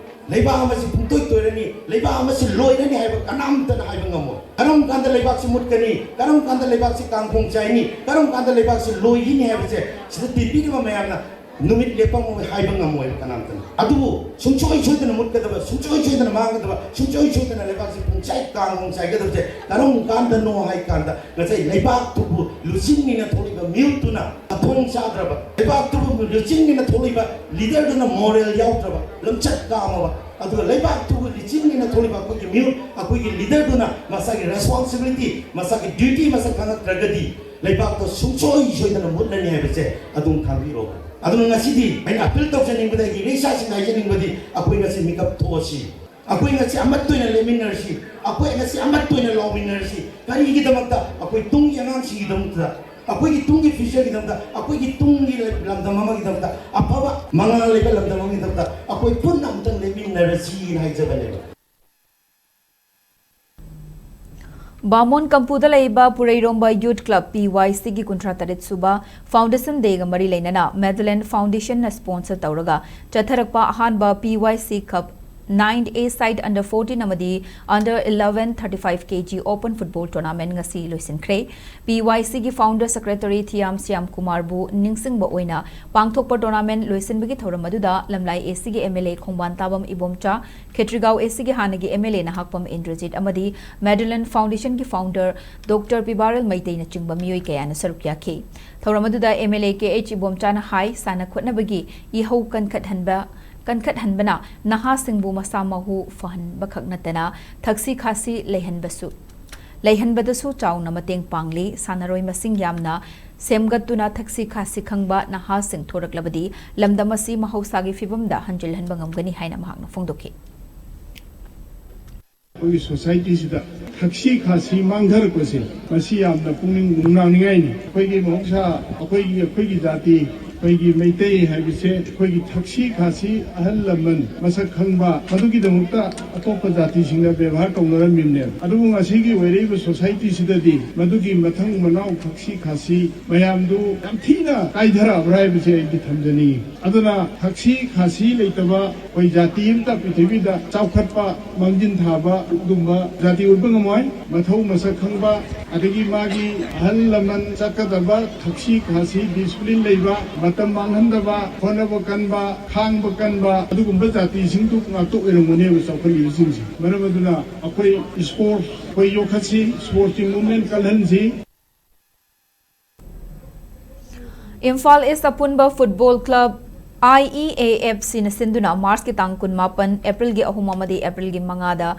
ꯂꯩꯕꯥꯛ ꯑꯃꯁꯤ ꯄꯨꯡꯇꯣꯏ ꯇꯣꯏꯔꯅꯤ, ꯂꯩꯕꯥꯛ ꯑꯃꯁꯤ ꯂꯣꯏꯔꯅꯤ ꯍꯥꯏꯕ ꯀꯅꯥꯝꯇꯅ ꯍꯥꯏꯕ ꯉꯝꯃꯣꯏ꯫ ꯀꯔꯝ ꯀꯥꯟꯗ ꯂꯩꯕꯥꯛꯁꯤ ꯃꯨꯠꯀꯅꯤ, ꯀꯔꯝ ꯀꯥꯟꯗ ꯂꯩꯕꯥꯛꯁꯤ ꯀꯥꯡꯈꯣꯡ ꯆꯥꯏꯅꯤ, ꯀꯔꯝ ꯀꯥꯟꯗ ꯂꯩꯕꯥꯛꯁꯤ ꯂꯣꯏꯒꯅꯤ ꯍꯥꯏꯕꯁꯦ ꯁꯤꯗ ꯇꯤꯟꯕꯤꯔꯤꯕ ꯃꯌꯥꯝꯅ ꯅꯨꯃꯤꯠ ꯂꯦꯞꯄꯝꯃꯣꯏ ꯍꯥꯏꯕ ꯉꯝꯃꯣꯏꯕ ꯀꯅꯥꯝꯇꯅ꯫ ꯑꯗꯨꯕꯨ ꯁꯨꯡꯁꯣꯏ ꯁꯣꯏꯗꯅ ꯃꯨꯠꯀꯗꯕ, ꯁꯨꯡꯁꯣꯏ ꯁꯣꯏꯗꯅ ꯃꯥꯡꯒꯗꯕ, ꯁꯨꯡꯁꯣꯏ ꯁꯣꯏꯗꯅ ꯂꯩꯕꯥꯛꯁꯤ ꯄꯨꯡꯆꯥꯏ ꯀꯥꯡꯈꯣꯡ ꯆꯥꯏꯒꯗꯕꯁꯦ ꯀꯔꯝ ꯀꯥꯟꯗꯅꯣ ꯍꯥꯏ ꯀꯥꯟꯗ ꯉꯁꯥꯏ ꯂꯩꯕꯥꯛꯇꯨꯕꯨ ꯂꯨꯆꯤꯡꯅꯤꯅ ꯊꯣꯛꯂꯤꯕ ꯃꯤꯍꯨꯠꯇꯨꯅ ꯃꯊꯣꯡ ꯆꯥꯗ꯭ꯔꯕ, ꯂꯩꯕꯥꯛꯇꯨꯕꯨ ꯂꯨꯆꯤꯡꯅꯤꯅ ꯊꯣꯛꯂꯤꯕ leader ꯗꯨꯅ moral ꯌꯥꯎꯗ꯭ꯔꯕ, ꯂꯝꯆꯠ ꯀꯥꯝꯃꯕ, ꯑꯗꯨꯒ ꯂꯩꯕꯥꯛꯇꯨꯕꯨ ꯂꯨꯆꯤꯡꯅꯤꯅ ꯊꯣꯛꯂꯤꯕ ꯑꯩꯈꯣꯏꯒꯤ ꯃꯤꯍꯨꯠ, ꯑꯩꯈꯣꯏꯒꯤ leader ꯗꯨꯅ ꯃꯁꯥꯒꯤ responsibility, ꯃꯁꯥꯒꯤ duty ꯃꯁꯛ ꯈꯪꯉꯛꯇ꯭ꯔꯒꯗꯤ ꯂꯩꯕꯥꯛꯇꯣ ꯁꯨꯡꯁꯣꯏ ꯁꯣꯏꯗꯅ ꯃꯨꯠꯂꯅꯤ ꯍꯥꯏꯕꯁꯦ ꯑꯗꯨꯝ ꯈꯪꯕꯤꯔꯣ꯫ ꯑꯗꯨꯅ ꯉꯁꯤꯗꯤ ꯑꯩꯅ ꯑꯄꯤꯜ ꯇꯧꯖꯅꯤꯡꯕꯗ, ꯑꯩꯒꯤ ꯏꯔꯩꯆꯥꯁꯤꯡꯗ ꯍꯥꯏꯖꯅꯤꯡꯕꯗꯤ, ꯑꯩꯈꯣꯏ ꯉꯁꯤ ꯃꯤꯀꯞ ꯊꯣꯛꯑꯁꯤ꯫ ꯑꯩꯈꯣꯏ ꯉꯁꯤ ꯑꯃꯠꯇ ꯑꯣꯏꯅ ꯂꯦꯞꯃꯤꯟꯅꯔꯁꯤ꯫ ꯑꯩꯈꯣꯏ ꯉꯁꯤ ꯑꯃꯠꯇ ꯑꯣꯏꯅ ꯂꯥꯎꯃꯤꯟꯅꯔꯁꯤ꯫ ꯀꯔꯤꯒꯤꯗꯃꯛꯇ? ꯑꯩꯈꯣꯏ ꯇꯨꯡꯒꯤ ꯑꯉꯥꯡꯁꯤꯡꯒꯤꯗꯃꯛꯇ, ꯑꯩꯈꯣꯏꯒꯤ ꯇꯨꯡꯒꯤ future ꯒꯤꯗꯃꯛꯇ, ꯑꯩꯈꯣꯏꯒꯤ ꯇꯨꯡꯒꯤ ꯂꯝꯗꯝ ꯑꯃꯒꯤꯗꯃꯛꯇ ꯑꯐꯕ ꯃꯉꯥꯜ ꯂꯩꯕ ꯂꯝꯗꯝ ꯑꯃꯒꯤꯗꯃꯛꯇ ꯑꯩꯈꯣꯏ ꯄꯨꯟꯅ ꯑꯃꯨꯛꯇꯪ ꯂꯦꯞꯃꯤꯟꯅꯔꯁꯤꯅ ꯍꯥꯏꯖꯕꯅꯦꯕ꯫ ꯕꯥꯃꯣꯟ ꯀꯝꯄꯨꯗ ꯂꯩꯕ ꯄꯨꯔꯩꯔꯣꯝꯕ Youth Club P Y C ꯒꯤ ꯀꯨꯟꯊ꯭ꯔꯥ ꯇꯔꯦꯠ ꯁꯨꯕ Foundation Day ꯒ ꯃꯔꯤ ꯂꯩꯅꯅ Madeline Foundation ꯅ sponsor ꯇꯧꯔꯒ ꯆꯠꯊꯔꯛꯄ ꯑꯍꯥꯟꯕ P Y C Cup nine A side under fourteen ꯑꯃꯗꯤ under eleven thirty five K G open football tournament ꯉꯁꯤ ꯂꯣꯏꯁꯤꯟꯈ꯭ꯔꯦ꯫ P Y C ꯒꯤ founder secretary ꯊꯤꯌꯥꯝ ꯁ꯭ꯌꯥꯝ ꯀꯨꯃꯥꯔꯕꯨ ꯅꯤꯡꯁꯤꯡꯕ ꯑꯣꯏꯅ ꯄꯥꯡꯊꯣꯛꯄ tournament ꯂꯣꯏꯁꯤꯟꯕꯒꯤ ꯊꯧꯔꯝ ꯑꯗꯨꯗ ꯂꯝꯂꯥꯏ A C ꯒꯤ M L A ꯈꯣꯡꯕꯥꯟ ꯇꯥꯕꯝ Ibomcha, Khetrigao A C ꯒꯤ ꯍꯥꯟꯅꯒꯤ M L A Nahakpam Indrajit ꯑꯃꯗꯤ Madeline Foundation ꯒꯤ founder Doctor ꯄꯤꯕꯥꯔꯦꯜ ꯃꯩꯇꯩꯅꯆꯤꯡꯕ ꯃꯤꯑꯣꯏ ꯀꯌꯥꯅ ꯁꯔꯨꯛ ꯌꯥꯈꯤ꯫ ꯊꯧꯔꯝ ꯑꯗꯨꯗ M L A K H ꯏꯕꯣꯝꯆꯥꯅ ꯍꯥꯏ, ꯁꯥꯟꯅ ꯈꯣꯠꯅꯕꯒꯤ ꯏꯍꯧ ꯀꯟꯈꯠꯍꯟꯕ, ꯀꯟꯈꯠꯍꯟꯕꯅ ꯅꯍꯥꯁꯤꯡꯕꯨ ꯃꯁꯥ ꯃꯎ ꯐꯍꯟꯕꯈꯛ ꯅꯠꯇꯅ ꯊꯛꯁꯤ ꯈꯥꯁꯤ ꯂꯩꯍꯟꯕꯁꯨ, ꯂꯩꯍꯟꯕꯗꯁꯨ ꯆꯥꯎꯅ ꯃꯇꯦꯡ ꯄꯥꯡꯂꯤ꯫ ꯁꯥꯟꯅꯔꯣꯏ ꯃꯁꯤꯡ ꯌꯥꯝꯅ ꯁꯦꯝꯒꯠꯇꯨꯅ ꯊꯛꯁꯤ ꯈꯥꯁꯤ ꯈꯪꯕ ꯅꯍꯥꯁꯤꯡ ꯊꯣꯔꯛꯂꯕꯗꯤ ꯂꯝꯗꯝ ꯑꯁꯤ ꯃꯍꯧꯁꯥꯒꯤ ꯐꯤꯕꯝꯗ ꯍꯟꯖꯤꯜꯍꯟꯕ ꯉꯝꯒꯅꯤ ꯍꯥꯏꯅ ꯃꯍꯥꯛꯅ ꯐꯣꯡꯗꯣꯛꯈꯤ꯫ ꯑꯩꯈꯣꯏꯒꯤ society ꯁꯤꯗ ꯊꯛꯁꯤ ꯈꯥꯁꯤ ꯃꯥꯡꯊꯔꯛꯄꯁꯦ, ꯃꯁꯤ ꯌꯥꯝꯅ ꯄꯨꯛꯅꯤꯡ ꯅꯨꯡꯅꯥꯡꯅꯤꯡꯉꯥꯏꯅꯤ꯫ ꯑꯩꯈꯣꯏꯒꯤ ꯃꯍꯧꯁꯥ ꯑꯩꯈꯣꯏꯒꯤ, ꯑꯩꯈꯣꯏꯒꯤ ꯖꯥꯇꯤ, ꯑꯩꯈꯣꯏꯒꯤ ꯃꯩꯇꯩ ꯍꯥꯏꯕꯁꯦ, ꯑꯩꯈꯣꯏꯒꯤ ꯊꯛꯁꯤ ꯈꯥꯁꯤ, ꯑꯍꯜ ꯂꯃꯟ ꯃꯁꯛ ꯈꯪꯕ, ꯃꯗꯨꯒꯤꯗꯃꯛꯇ ꯑꯇꯣꯞꯄ ꯖꯥꯇꯤꯁꯤꯡꯅ ꯕꯦꯕꯥꯔ ꯇꯧꯅꯔꯝꯃꯤꯕꯅꯦꯕ꯫ ꯑꯗꯨꯕꯨ ꯉꯁꯤꯒꯤ ꯑꯣꯏꯔꯛꯏꯕ society ꯁꯤꯗꯗꯤ ꯃꯗꯨꯒꯤ ꯃꯊꯪ ꯃꯅꯥꯎ ꯊꯛꯁꯤ ꯈꯥꯁꯤ ꯃꯌꯥꯝꯗꯨ ꯌꯥꯝ ꯊꯤꯅ ꯀꯥꯏꯊꯔꯛꯑꯕ꯭ꯔꯥ ꯍꯥꯏꯕꯁꯦ ꯑꯩꯗꯤ ꯊꯝꯖꯅꯤꯡꯉꯤ꯫ ꯑꯗꯨꯅ ꯊꯛꯁꯤ ꯈꯥꯁꯤ ꯂꯩꯇꯕ ꯑꯩꯈꯣꯏ ꯖꯥꯇꯤ ꯑꯃꯇ ꯄ꯭ꯔꯤꯊꯤꯕꯤꯗ ꯆꯥꯎꯈꯠꯄ, ꯃꯥꯡꯖꯤꯟ ꯊꯥꯕ ꯑꯗꯨꯒꯨꯝꯕ ꯖꯥꯇꯤ ꯑꯣꯏꯕ ꯉꯝꯃꯣꯏ꯫ ꯃꯊꯧ ꯃꯁꯛ ꯈꯪꯕ, ꯑꯗꯒꯤ ꯃꯥꯒꯤ ꯑꯍꯜ ꯂꯃꯟ ꯆꯠꯀꯗꯕ ꯊꯛꯁꯤ ꯈꯥꯁꯤ, discipline ꯂꯩꯕ, ꯃꯇꯝ ꯃꯥꯡꯍꯟꯗꯕ, ꯍꯣꯠꯅꯕ ꯀꯟꯕ, ꯈꯥꯡꯕ ꯀꯟꯕ, ꯑꯗꯨꯒꯨꯝꯕ ꯖꯥꯇꯤꯁꯤꯡꯗꯨ ꯉꯥꯛꯇ ꯑꯣꯏꯔꯝꯒꯅꯦꯕ ꯆꯥꯎꯈꯠꯂꯤꯕꯁꯤꯡꯁꯦ꯫ ꯃꯔꯝ ꯑꯗꯨꯅ ꯑꯩꯈꯣꯏ sports ꯑꯩꯈꯣꯏ ꯌꯣꯛꯈꯠꯁꯤ, sports ꯀꯤ movement ꯀꯜꯍꯟꯁꯤ꯫ ꯏꯝꯐꯥꯜ ꯏꯁ ꯑꯄꯨꯟꯕ football club, I E A F C ꯅ ꯁꯤꯟꯗꯨꯅ ꯃꯥꯔꯆꯀꯤ ꯇꯥꯡ ꯀꯨꯟꯃꯥꯄꯟ, ꯑꯦꯄ꯭ꯔꯤꯜꯒꯤ ꯑꯍꯨꯝ ꯑꯃꯗꯤ ꯑꯦꯄ꯭ꯔꯤꯜꯒꯤ ꯃꯉꯥꯗ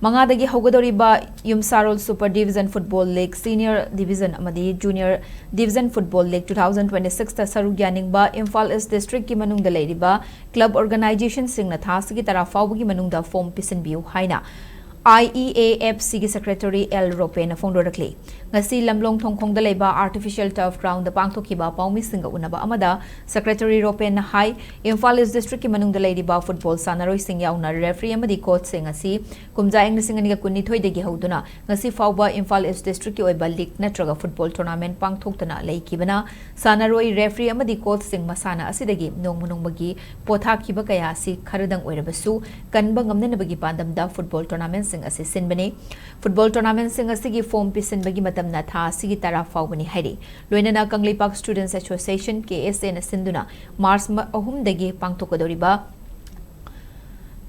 ꯃꯉꯥꯗꯒꯤ ꯍꯧꯒꯗꯧꯔꯤꯕ ꯌꯨꯝꯁꯥꯔꯣꯜ super division football league, senior division ꯑꯃꯗꯤ junior division football league two thousand twenty ꯁꯤꯛꯁꯇ ꯁꯔꯨꯛ ꯌꯥꯅꯤꯡꯕ ꯏꯝꯐꯥꯜ ꯏꯁ ꯗꯤꯁꯇ꯭ꯔꯤꯛꯀꯤ ꯃꯅꯨꯡꯗ ꯂꯩꯔꯤꯕ ꯀ꯭ꯂꯕ ꯑꯣꯔꯒꯅꯥꯏꯖꯦꯁꯟꯁꯤꯡꯅ ꯊꯥ ꯑꯁꯤꯒꯤ ꯇꯔꯥ ꯐꯥꯎꯕꯒꯤ ꯃꯅꯨꯡꯗ ꯐꯣꯝ ꯄꯤꯁꯤꯟꯕꯤꯌꯨ ꯍꯥꯏꯅ IEAFCꯒꯤ ꯁꯦꯀ꯭ꯔꯦꯇꯔꯤ ꯑꯦꯜ ꯔꯣꯄꯦꯅ ꯐꯣꯡꯗꯣꯔꯛꯂꯤ꯫ ꯉꯁꯤ ꯂꯝꯂꯣꯡ ꯊꯣꯡꯈꯣꯡꯗ ꯂꯩꯕ ꯑꯥꯔꯇꯤꯐꯤꯁꯤꯌꯦꯜ ꯇꯔꯐ ꯒ꯭ꯔꯥꯎꯟꯗ ꯄꯥꯡꯊꯣꯛꯈꯤꯕ ꯄꯥꯎꯃꯤꯁꯤꯡꯒ ꯎꯅꯕ ꯑꯃꯗ ꯁꯦꯀ꯭ꯔꯦꯇꯔꯤ ꯔꯣꯄꯦꯟꯅ ꯍꯥꯏ, ꯏꯝꯐꯥꯜ ꯏꯁ ꯗꯤꯁꯇ꯭ꯔꯤꯛꯀꯤ ꯃꯅꯨꯡꯗ ꯂꯩꯔꯤꯕ ꯐꯨꯠꯕꯣꯜ ꯁꯥꯟꯅꯔꯣꯏꯁꯤꯡ ꯌꯥꯎꯅ ꯔꯦꯐ꯭ꯔꯤ ꯑꯃꯗꯤ ꯀꯣꯆꯁꯤꯡ ꯑꯁꯤ ꯀꯨꯝꯖꯥ ꯏꯪ ꯂꯤꯁꯤꯡ ꯑꯅꯤꯒ ꯀꯨꯟꯅꯤꯊꯣꯏꯗꯒꯤ ꯍꯧꯗꯨꯅ ꯉꯁꯤ ꯐꯥꯎꯕ ꯏꯝꯐꯥꯜ ꯏꯁ ꯗꯤꯁꯇ꯭ꯔꯤꯛꯀꯤ ꯑꯣꯏꯕ ꯂꯤꯒ ꯅꯠꯇ꯭ꯔꯒ ꯐꯨꯠꯕꯣꯜ ꯇꯣꯔꯅꯥꯃꯦꯟꯠ ꯄꯥꯡꯊꯣꯛꯇꯅ ꯂꯩꯈꯤꯕꯅ ꯁꯥꯟꯅꯔꯣꯏ, ꯔꯦꯐ꯭ꯔꯤ ꯑꯃꯗꯤ ꯀꯣꯆꯁꯤꯡ ꯃꯁꯥꯟꯅ ꯑꯁꯤꯗꯒꯤ ꯅꯣꯡꯃ ꯅꯣꯡꯃꯒꯤ ꯄꯣꯊꯥꯈꯤꯕ ꯀꯌꯥ ꯑꯁꯤ ꯈꯔꯗꯪ ꯑꯣꯏꯔꯕꯁꯨ ꯀꯟꯕ ꯉꯝꯅꯅꯕꯒꯤ ꯄꯥꯟꯗꯝꯗ ꯐꯨꯠꯕꯣꯜ ꯇꯣꯔꯅꯥꯃꯦꯟꯠꯁꯤꯡ ꯑꯁꯤ ꯁꯤꯟꯕꯅꯤ꯫ ꯐꯨꯠꯕꯣꯜ ꯇꯣꯔꯅꯥꯃꯦꯟꯠꯁꯤꯡ ꯑꯁꯤꯒꯤ ꯐꯣꯝ ꯄꯤꯁꯤꯟꯕꯒꯤ ꯃꯇꯝꯅ ꯊꯥ ꯑꯁꯤꯒꯤ ꯇꯔꯥ ꯐꯥꯎꯕꯅꯤ ꯍꯥꯏꯔꯤ꯫ ꯂꯣꯏꯅꯅ ꯀꯪꯂꯩꯄꯥꯛ ꯁ꯭ꯇꯨꯗꯦꯟꯠꯁ ꯑꯦꯁꯣꯁꯤꯌꯦꯁꯟ, KSAꯅ ꯁꯤꯟꯗꯨꯅ ꯃꯥꯔꯆ ꯃ-, ꯑꯍꯨꯝꯗꯒꯤ ꯄꯥꯡꯊꯣꯛꯀꯗꯧꯔꯤꯕ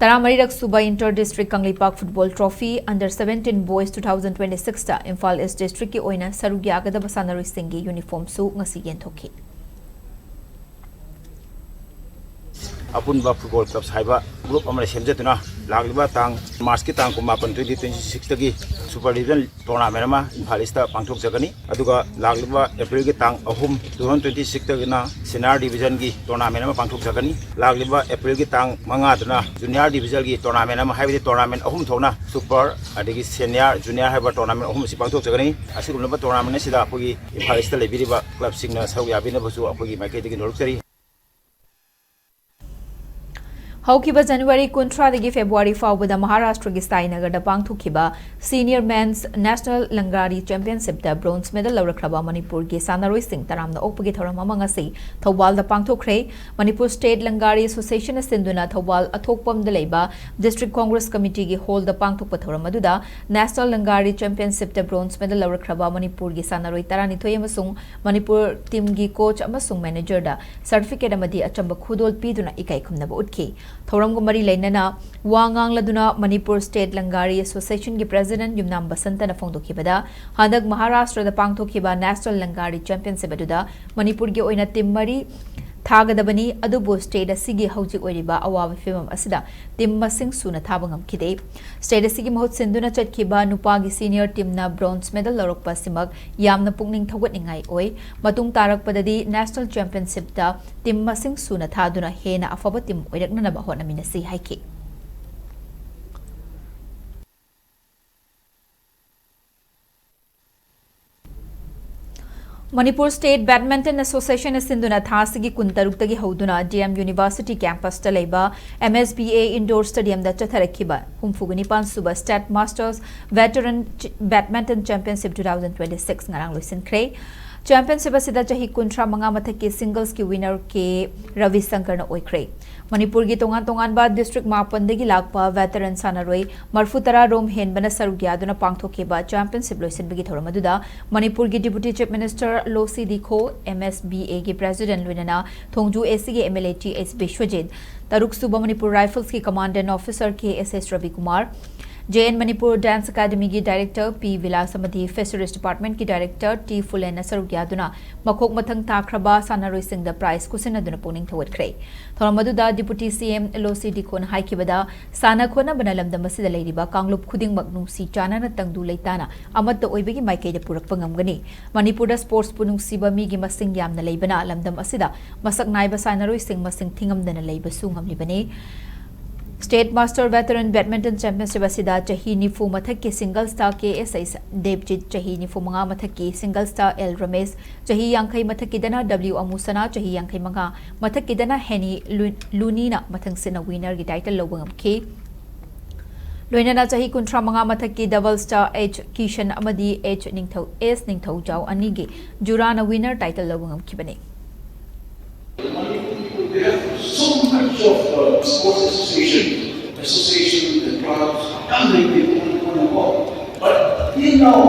ꯇꯔꯥꯃꯔꯤꯔꯛ ꯁꯨꯕ inter district Kangleipak football trophy under seventeen boys two thousand twenty ꯁꯤꯛꯁꯇ ꯏꯝꯐꯥꯜ ꯏꯁ ꯗꯤꯁꯇ꯭ꯔꯤꯛꯀꯤ ꯑꯣꯏꯅ ꯁꯔꯨꯛ ꯌꯥꯒꯗꯕ ꯁꯥꯟꯅꯔꯣꯏꯁꯤꯡꯒꯤ ꯌꯨꯅꯤꯐꯣꯔꯝꯁꯨ ꯉꯁꯤ ꯌꯦꯟꯊꯣꯛꯈꯤ꯫ ꯑꯄꯨꯟꯕ ꯐꯨꯠꯕꯣꯜ ꯀ꯭ꯂꯕ ꯍꯥꯏꯕ ꯒ꯭ꯔꯨꯞ ꯑꯃ ꯁꯦꯝꯖꯗꯨꯅ ꯂꯥꯛꯂꯤꯕ ꯇꯥꯡ, ꯃꯥꯔꯆꯀꯤ ꯇꯥꯡ ꯀꯨꯟꯃꯥꯄꯟ, ꯇ꯭ꯋꯦꯟꯇꯤ ꯇ꯭ꯋꯦꯟꯇꯤ ꯁꯤꯛꯁꯇꯒꯤ ꯁꯨꯄꯔ ꯗꯤꯕꯤꯖꯟ ꯇꯣꯔꯅꯥꯃꯦꯟ ꯑꯃ ꯏꯝꯐꯥꯜ ꯏꯁꯇ ꯄꯥꯡꯊꯣꯛꯆꯒꯅꯤ꯫ ꯑꯗꯨꯒ ꯂꯥꯛꯂꯤꯕ ꯑꯦꯄ꯭ꯔꯤꯜꯒꯤ ꯇꯥꯡ ꯑꯍꯨꯝ, ꯇꯨ ꯊꯥꯎꯖꯟ ꯇ꯭ꯋꯦꯟꯇꯤ ꯁꯤꯛꯁꯇꯒꯤꯅ ꯁꯦꯅꯤꯌꯔ ꯗꯤꯕꯤꯖꯟꯒꯤ ꯇꯣꯔꯅꯥꯃꯦꯟ ꯑꯃ ꯄꯥꯡꯊꯣꯛꯆꯒꯅꯤ꯫ ꯂꯥꯛꯂꯤꯕ ꯑꯦꯄ꯭ꯔꯤꯜꯒꯤ ꯇꯥꯡ ꯃꯉꯥꯗꯅ ꯖꯨꯅꯤꯌꯔ ꯗꯤꯕꯤꯖꯟꯒꯤ ꯇꯣꯔꯅꯥꯃꯦꯟ ꯑꯃ, ꯍꯥꯏꯕꯗꯤ ꯇꯣꯔꯅꯥꯃꯦꯟ ꯑꯍꯨꯝ ꯊꯣꯛꯅ ꯁꯨꯄꯔ ꯑꯗꯒꯤ ꯁꯦꯅꯤꯌꯔ, ꯖꯨꯅꯤꯌꯔ ꯍꯥꯏꯕ ꯇꯣꯔꯅꯥꯃꯦꯟ ꯑꯍꯨꯝ ꯑꯁꯤ ꯄꯥꯡꯊꯣꯛꯆꯒꯅꯤ꯫ ꯑꯁꯤꯒꯨꯝꯂꯕ ꯇꯣꯔꯅꯥꯃꯦꯟ ꯑꯁꯤꯗ ꯑꯩꯈꯣꯏꯒꯤ ꯏꯝꯐꯥꯜ ꯏꯁꯇ ꯂꯩꯕꯤꯔꯤꯕ ꯀ꯭ꯂꯕꯁꯤꯡꯅ ꯁꯔꯨꯛ ꯌꯥꯕꯤꯅꯕꯁꯨ ꯑꯩꯈꯣꯏꯒꯤ ꯃꯥꯏꯀꯩꯗꯒꯤ ꯅꯣꯜꯂꯛꯆꯔꯤ꯫ ꯍꯧꯈꯤꯕ ꯖꯅꯋꯥꯔꯤ ꯀꯨꯟꯊ꯭ꯔꯥꯗꯒꯤ ꯐꯦꯕ꯭ꯔꯨꯋꯥꯔꯤ ꯐꯥꯎꯕꯗ ꯃꯍꯥꯔꯥꯁꯇ꯭ꯔꯒꯤ ꯁꯥꯏꯅꯒꯔꯗ ꯄꯥꯡꯊꯣꯛꯈꯤꯕ ꯁꯤꯅꯤꯌꯔ ꯃꯦꯟꯁ ꯅꯦꯁꯅꯦꯜ ꯂꯪꯒꯥꯔꯤ ꯆꯦꯝꯄꯤꯌꯟꯁꯤꯞꯇ ꯕ꯭ꯔꯣꯟꯖ ꯃꯦꯗꯜ ꯂꯧꯔꯛꯈ꯭ꯔꯕ ꯃꯅꯤꯄꯨꯔꯒꯤ ꯁꯥꯟꯅꯔꯣꯏꯁꯤꯡ ꯇꯔꯥꯝꯅ ꯑꯣꯛꯄꯒꯤ ꯊꯧꯔꯝ ꯑꯃ ꯉꯁꯤ ꯊꯧꯕꯥꯜꯗ ꯄꯥꯡꯊꯣꯛꯈ꯭ꯔꯦ꯫ ꯃꯅꯤꯄꯨꯔ ꯁ꯭ꯇꯦꯠ ꯂꯪꯒꯥꯔꯤ ꯑꯦꯁꯣꯁꯤꯌꯦꯁꯟꯅ ꯁꯤꯟꯗꯨꯅ ꯊꯧꯕꯥꯜ ꯑꯊꯣꯛꯄꯝꯗ ꯂꯩꯕ ꯗꯤꯁꯇ꯭ꯔꯤꯛ ꯀꯣꯡꯒ꯭ꯔꯦꯁ ꯀꯃꯤꯇꯤꯒꯤ ꯍꯣꯜꯗ ꯄꯥꯡꯊꯣꯛꯄ ꯊꯧꯔꯝ ꯑꯗꯨꯗ ꯅꯦꯁꯅꯦꯜ ꯂꯪꯒꯥꯔꯤ ꯆꯦꯝꯄꯤꯌꯟꯁꯤꯞꯇ ꯕ꯭ꯔꯣꯟꯖ ꯃꯦꯗꯜ ꯂꯧꯔꯛꯈ꯭ꯔꯕ ꯃꯅꯤꯄꯨꯔꯒꯤ ꯁꯥꯟꯅꯔꯣꯏ ꯇꯔꯥꯅꯤꯊꯣꯏ ꯑꯃꯁꯨꯡ ꯃꯅꯤꯄꯨꯔ ꯇꯤꯝꯒꯤ ꯀꯣꯆ ꯑꯃꯁꯨꯡ ꯃꯦꯅꯦꯖꯔꯗ ꯁꯔꯇꯤꯐꯤꯀꯦꯠ ꯑꯃꯗꯤ ꯑꯆꯝꯕ ꯈꯨꯗꯣꯜ ꯄꯤꯗꯨꯅ ꯏꯀꯥꯏ ꯈꯨꯝꯅꯕ ꯎꯠꯈꯤ꯫ ꯊꯧꯔꯝꯒ ꯃꯔꯤ ꯂꯩꯅꯅ ꯋꯥ ꯉꯥꯡꯂꯗꯨꯅ ꯃꯅꯤꯄꯨꯔ ꯁ꯭ꯇꯦꯠ ꯂꯪꯒꯥꯔꯤ ꯑꯦꯁꯣꯁꯤꯌꯦꯁꯟꯒꯤ ꯄ꯭ꯔꯦꯁꯤꯗꯦꯟꯠ ꯌꯨꯝꯅꯥꯝ ꯕꯁꯟꯇꯅ ꯐꯣꯡꯗꯣꯛꯈꯤꯕꯗ, ꯍꯟꯗꯛ ꯃꯍꯥꯔꯥꯁꯇ꯭ꯔꯗ ꯄꯥꯡꯊꯣꯛꯈꯤꯕ ꯅꯦꯁꯅꯦꯜ ꯂꯪꯒꯥꯔꯤ ꯆꯦꯝꯄꯤꯌꯟꯁꯤꯞ ꯑꯗꯨꯗ ꯃꯅꯤꯄꯨꯔꯒꯤ ꯑꯣꯏꯅ ꯇꯤꯝ ꯃꯔꯤ ꯊꯥꯒꯗꯕꯅꯤ꯫ ꯑꯗꯨꯕꯨ state ꯑꯁꯤꯒꯤ ꯍꯧꯖꯤꯛ ꯑꯣꯏꯔꯤꯕ ꯑꯋꯥꯕ ꯐꯤꯕꯝ ꯑꯁꯤꯗ team ꯃꯁꯤꯡ ꯁꯨꯅ ꯊꯥꯕ ꯉꯝꯈꯤꯗꯦ꯫ State ꯑꯁꯤꯒꯤ ꯃꯍꯨꯠ ꯁꯤꯟꯗꯨꯅ ꯆꯠꯈꯤꯕ ꯅꯨꯄꯥꯒꯤ senior teamꯅ bronze medal ꯂꯧꯔꯛꯄ ꯑꯁꯤꯃꯛ ꯌꯥꯝꯅ ꯄꯨꯛꯅꯤꯡ ꯊꯧꯒꯠꯅꯤꯡꯉꯥꯏ ꯑꯣꯏ꯫ ꯃꯇꯨꯡ ꯇꯥꯔꯛꯄꯗꯗꯤ national championshipꯇ team ꯃꯁꯤꯡ ꯁꯨꯅ ꯊꯥꯗꯨꯅ ꯍꯦꯟꯅ ꯑꯐꯕ team ꯑꯣꯏꯔꯛꯅꯅꯕ ꯍꯣꯠꯅꯃꯤꯟꯅꯁꯤ ꯍꯥꯏꯈꯤ꯫ ꯃꯅꯤꯄꯨꯔ State Badminton Associationꯅ ꯁꯤꯟꯗꯨꯅ ꯊꯥ ꯑꯁꯤꯒꯤ ꯀꯨꯟꯇꯔꯨꯛꯇꯒꯤ ꯍꯧꯗꯨꯅ D M University campusꯇ ꯂꯩꯕ M S B A indoor stadiumꯗ ꯆꯠꯊꯔꯛꯈꯤꯕ ꯍꯨꯝꯐꯨꯒ ꯅꯤꯄꯥꯟ ꯁꯨꯕ State Masters Veteran Ch-, Badminton Championship two thousand twenty-six ꯉꯔꯥꯡ ꯂꯣꯏꯁꯤꯟꯈ꯭ꯔꯦ꯫ Championship ꯑꯁꯤꯗ ꯆꯍꯤ ꯀꯨꯟꯊ꯭ꯔꯥ ꯃꯉꯥ ꯃꯊꯛꯀꯤ singlesꯀꯤ winner K ꯔꯕꯤꯁꯪꯀꯔꯅ ꯑꯣꯏꯈ꯭ꯔꯦ꯫ ꯃꯅꯤꯄꯨꯔꯒꯤ ꯇꯣꯉꯥꯟ ꯇꯣꯉꯥꯟꯕ district ꯃꯥꯄꯟꯗꯒꯤ ꯂꯥꯛꯄ veteran ꯁꯥꯟꯅꯔꯣꯏ ꯃꯔꯐꯨ ꯇꯔꯥ ꯔꯣꯝ ꯍꯦꯟꯕꯅ ꯁꯔꯨꯛ ꯌꯥꯗꯨꯅ ꯄꯥꯡꯊꯣꯛꯈꯤꯕ championship ꯂꯣꯏꯁꯤꯟꯕꯒꯤ ꯊꯧꯔꯝ ꯑꯗꯨꯗ ꯃꯅꯤꯄꯨꯔꯒꯤ Deputy Chief Minister ꯂꯣꯁꯤ ꯗꯤꯈꯣ, M S B Aꯒꯤ President ꯂꯣꯏꯅꯅ ꯊꯣꯡꯖꯨ ACꯒꯤ M L A T S Biswajit, ꯇꯔꯨꯛ ꯁꯨꯕ ꯃꯅꯤꯄꯨꯔ Riflesꯀꯤ Commandant Officer K S S Rabikumar, J N Manipur Dance Academyꯒꯤ Director P ꯕꯤꯂꯥꯁ ꯑꯃꯗꯤ Fisheries Departmentꯀꯤ Director T ꯐꯨꯂꯦꯟꯅ ꯁꯔꯨꯛ ꯌꯥꯗꯨꯅ ꯃꯈꯣꯛ ꯃꯊꯪ ꯇꯥꯈ꯭ꯔꯕ ꯁꯥꯟꯅꯔꯣꯏꯁꯤꯡꯗ prize ꯈꯨꯠꯁꯤꯟꯅꯗꯨꯅ ꯄꯨꯛꯅꯤꯡ ꯊꯧꯒꯠꯈ꯭ꯔꯦ꯫ ꯊꯧꯔꯝ ꯑꯗꯨꯗ Deputy C M ꯂꯣꯁꯤ ꯗꯤꯈꯣꯅ ꯍꯥꯏꯈꯤꯕꯗ, ꯁꯥꯟꯅ ꯈꯣꯠꯅꯕꯅ ꯂꯝꯗꯝ ꯑꯁꯤꯗ ꯂꯩꯔꯤꯕ ꯀꯥꯡꯂꯨꯞ ꯈꯨꯗꯤꯡꯃꯛ ꯅꯨꯡꯁꯤ ꯆꯥꯟꯅꯅ ꯇꯪꯗꯨ ꯂꯩꯇꯥꯅ ꯑꯃꯠꯇ ꯑꯣꯏꯕꯒꯤ ꯃꯥꯏꯀꯩꯗ ꯄꯨꯔꯛꯄ ꯉꯝꯒꯅꯤ꯫ ꯃꯅꯤꯄꯨꯔꯗ sportsꯄꯨ ꯅꯨꯡꯁꯤꯕ ꯃꯤꯒꯤ ꯃꯁꯤꯡ ꯌꯥꯝꯅ ꯂꯩꯕꯅ ꯂꯝꯗꯝ ꯑꯁꯤꯗ ꯃꯁꯛ ꯅꯥꯏꯕ ꯁꯥꯟꯅꯔꯣꯏꯁꯤꯡ ꯃꯁꯤꯡ ꯊꯤꯉꯝꯗꯅ ꯂꯩꯕꯁꯨ ꯉꯝꯂꯤꯕꯅꯤ꯫ State Master Veteran Badminton Championship ꯑꯁꯤꯗ ꯆꯍꯤ ꯅꯤꯐꯨ ꯃꯊꯛꯀꯤ singlesꯇ K S S ꯗꯦꯕꯖꯤꯠ, ꯆꯍꯤ ꯅꯤꯐꯨ ꯃꯉꯥ ꯃꯊꯛꯀꯤ singlesꯇ L ꯔꯃꯦꯁ, ꯆꯍꯤ ꯌꯥꯡꯈꯩ ꯃꯊꯛꯀꯤꯗꯅ W ꯑꯃꯨꯁꯅꯥ, ꯆꯍꯤ ꯌꯥꯡꯈꯩ ꯃꯉꯥ ꯃꯊꯛꯀꯤꯗꯅ ꯍꯦꯅꯤ ꯂꯨ-, ꯂꯨꯅꯤꯅ ꯃꯊꯪꯁꯤꯠꯅ winnerꯒꯤ title ꯂꯧꯕ ꯉꯝꯈꯤ꯫ ꯂꯣꯏꯅꯅ ꯆꯍꯤ ꯀꯨꯟꯊ꯭ꯔꯥ ꯃꯉꯥ ꯃꯊꯛꯀꯤ doublesꯇ H ꯀꯤꯁꯟ ꯑꯃꯗꯤ H ꯅꯤꯡꯊꯧ, S ꯅꯤꯡꯊꯧꯖꯥꯎ ꯑꯅꯤꯒꯤ ꯖꯨꯔꯥꯅ winner title ꯂꯧꯕ ꯉꯝꯈꯤꯕꯅꯤ꯫ We have so much of uh, sports association, association and clubs, ꯌꯥꯝ ꯂꯩꯇꯦ꯫ But till now,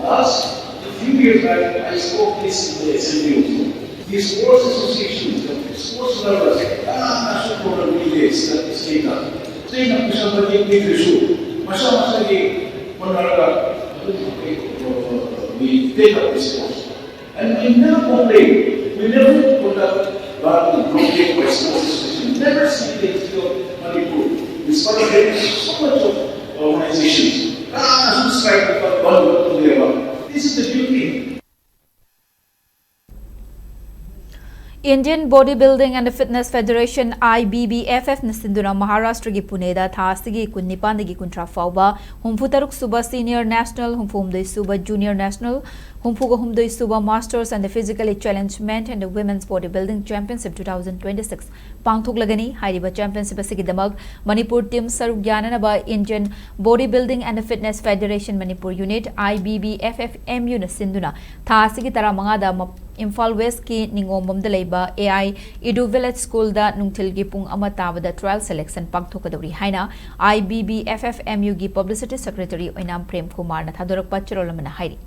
last few years back, I spoke this in the assembly also. The sports association, the sports lovers, ꯀꯅꯥꯅꯁꯨ problem ꯂꯩꯇꯦ state ꯇ꯫ State ꯅ ꯄꯩꯁꯥ ꯃꯇꯦꯡ ꯄꯤꯗ꯭ꯔꯁꯨ, ꯃꯁꯥ ꯃꯁꯥꯒꯤ ꯍꯣꯠꯅꯔꯒ ꯑꯗꯨꯝ we take up the sports. And we never complain, we never put up But the Bhante West Coast Association never see the history of Manipur. In spite of having so much of organizations, ꯀꯅꯥꯁꯨ strike ꯇꯧꯕ ꯕꯟ ꯇꯧꯗꯦꯕ. This is the beauty. Indian Bodybuilding and Fitness Federation, I B B F F, ꯅ ꯁꯤꯟꯗꯨꯅ ꯃꯍꯥꯔꯥꯁꯇ꯭ꯔꯒꯤ ꯄꯨꯅꯦꯗ ꯊꯥ ꯑꯁꯤꯒꯤ ꯀꯨꯟꯅꯤꯄꯥꯟꯗꯒꯤ ꯀꯨꯟꯊ꯭ꯔꯥ ꯐꯥꯎꯕ ꯍꯨꯝꯐꯨꯇꯔꯨꯛ ꯁꯨꯕ Senior National, ꯍꯨꯝꯐꯨꯍꯨꯝꯗꯣꯏ ꯁꯨꯕ Junior National, ꯍꯨꯝꯐꯨꯒ ꯍꯨꯝꯗꯣꯏ ꯁꯨꯕ Masters and the Physically Challenged Men and the Women's Bodybuilding Championship two thousand twenty-six ꯄꯥꯡꯊꯣꯛꯂꯒꯅꯤ꯫ ꯍꯥꯏꯔꯤꯕ championship ꯑꯁꯤꯒꯤꯗꯃꯛ ꯃꯅꯤꯄꯨꯔ team ꯁꯔꯨꯛ ꯌꯥꯅꯅꯕ Indian Bodybuilding and Fitness Federation Manipur Unit, I B B F F M U, ꯅ ꯁꯤꯟꯗꯨꯅ ꯊꯥ ꯑꯁꯤꯒꯤ ꯇꯔꯥꯃꯉꯥꯗ ꯃ-, ꯏꯝꯐꯥꯜ West ꯀꯤ ꯅꯤꯉꯣꯝꯕꯝꯗ ꯂꯩꯕ A I Edu Village School ꯗ ꯅꯨꯡꯊꯤꯜꯒꯤ ꯄꯨꯡ ꯑꯃ ꯇꯥꯕꯗ trial selection ꯄꯥꯡꯊꯣꯛꯀꯗꯧꯔꯤ ꯍꯥꯏꯅ I B B F F M U ꯒꯤ Publicity Secretary ꯑꯣꯏꯅꯥꯝ ꯄ꯭ꯔꯦꯝ ꯀꯨꯃꯥꯔꯅ ꯊꯥꯗꯣꯔꯛꯄ ꯆꯦꯔꯣꯜ ꯑꯃꯅ ꯍꯥꯏꯔꯤ꯫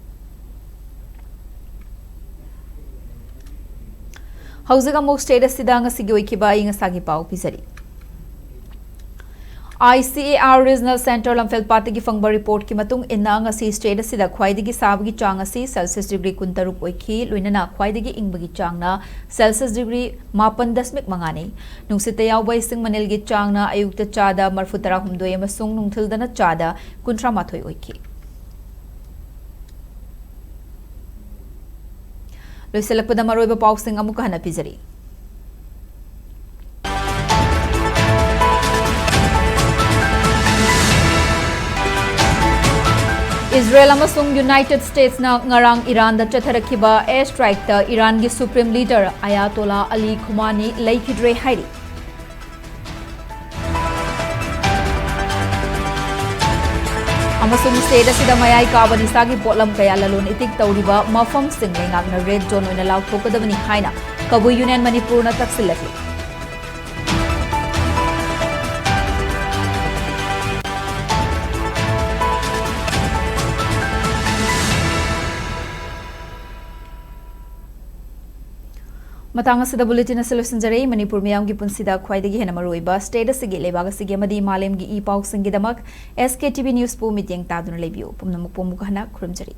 ꯍꯧꯖꯤꯛ ꯑꯃꯨꯛ state ꯑꯁꯤꯗ ꯉꯁꯤꯒꯤ ꯑꯣꯏꯈꯤꯕ ꯑꯏꯪ ꯑꯁꯥꯒꯤ ꯄꯥꯎ ꯄꯤꯖꯔꯤ꯫ I C A R Regional Centre ꯂꯝꯐꯦꯜꯄꯥꯠꯇꯒꯤ ꯐꯪꯕ report ꯀꯤ ꯃꯇꯨꯡ ꯏꯟꯅ, ꯉꯁꯤ state ꯑꯁꯤꯗ ꯈ꯭ꯋꯥꯏꯗꯒꯤ ꯁꯥꯕꯒꯤ ꯆꯥꯡ ꯑꯁꯤ Celsius degree ꯀꯨꯟꯇꯔꯨꯛ ꯑꯣꯏꯈꯤ, ꯂꯣꯏꯅꯅ ꯈ꯭ꯋꯥꯏꯗꯒꯤ ꯏꯪꯕꯒꯤ ꯆꯥꯡꯅ Celsius degree ꯃꯥꯄꯟ ꯗꯁꯃꯤꯛ ꯃꯉꯥꯅꯤ꯫ ꯅꯨꯡꯁꯤꯠꯇ ꯌꯥꯎꯕ ꯏꯁꯤꯡ ꯃꯅꯤꯜꯒꯤ ꯆꯥꯡꯅ ꯑꯌꯨꯛꯇ ꯆꯥꯗ ꯃꯔꯐꯨ ꯇꯔꯥꯍꯨꯝꯗꯣꯏ ꯑꯃꯁꯨꯡ ꯅꯨꯡꯊꯤꯜꯗꯅ ꯆꯥꯗ ꯀꯨꯟꯊ꯭ꯔꯥ ꯃꯥꯊꯣꯏ ꯑꯣꯏꯈꯤ꯫ ꯂꯣꯏꯁꯤꯜꯂꯛꯄꯗ ꯃꯔꯨꯑꯣꯏꯕ ꯄꯥꯎꯁꯤꯡ ꯑꯃꯨꯛꯀ ꯍꯟꯅ ꯄꯤꯖꯔꯤ꯫ ꯏꯖꯔꯦꯜ ꯑꯃꯁꯨꯡ United States ꯅ ꯉꯔꯥꯡ ꯏꯔꯥꯟꯗ ꯆꯠꯊꯔꯛꯈꯤꯕ air strike ꯇ ꯏꯔꯥꯟꯒꯤ Supreme Leader ꯑꯌꯥꯇꯣꯂꯥ ꯑꯂꯤ ꯈꯨꯃꯥꯅꯤ ꯂꯩꯈꯤꯗ꯭ꯔꯦ ꯍꯥꯏꯔꯤ꯫ ꯑꯃꯁꯨꯡ state ꯑꯁꯤꯗ ꯃꯌꯥꯏ ꯀꯥꯕ ꯅꯤꯁꯥꯒꯤ ꯄꯣꯠꯂꯝ ꯀꯌꯥ ꯂꯂꯣꯟ ꯏꯇꯤꯛ ꯇꯧꯔꯤꯕ ꯃꯐꯝꯁꯤꯡ ꯂꯩꯉꯥꯛꯅ red zone ꯑꯣꯏꯅ ꯂꯥꯎꯊꯣꯛꯀꯗꯕꯅꯤ ꯍꯥꯏꯅ ꯀꯕꯨꯏ Union ꯃꯅꯤꯄꯨꯔꯅ ꯇꯛꯁꯤꯜꯂꯛꯂꯤ꯫ ꯃꯇꯥꯡ ꯑꯁꯤꯗ bulletin ꯑꯁꯤ ꯂꯣꯏꯁꯤꯟꯖꯔꯦ꯫ ꯃꯅꯤꯄꯨꯔ ꯃꯤꯌꯥꯝꯒꯤ ꯄꯨꯟꯁꯤꯗ ꯈ꯭ꯋꯥꯏꯗꯒꯤ ꯍꯦꯟꯅ ꯃꯔꯨꯑꯣꯏꯕ state ꯑꯁꯤꯒꯤ, ꯂꯩꯕꯥꯛ ꯑꯁꯤꯒꯤ ꯑꯃꯗꯤ ꯃꯥꯂꯦꯝꯒꯤ E ꯄꯥꯎꯁꯤꯡꯒꯤꯗꯃꯛ S K T V News ꯄꯨ ꯃꯤꯠꯌꯦꯡ ꯇꯥꯗꯨꯅ ꯂꯩꯕꯤꯌꯨ꯫ ꯄꯨꯝꯅꯃꯛꯄꯨ ꯑꯃꯨꯛ ꯍꯟꯅ ꯈꯨꯔꯨꯝꯖꯔꯤ꯫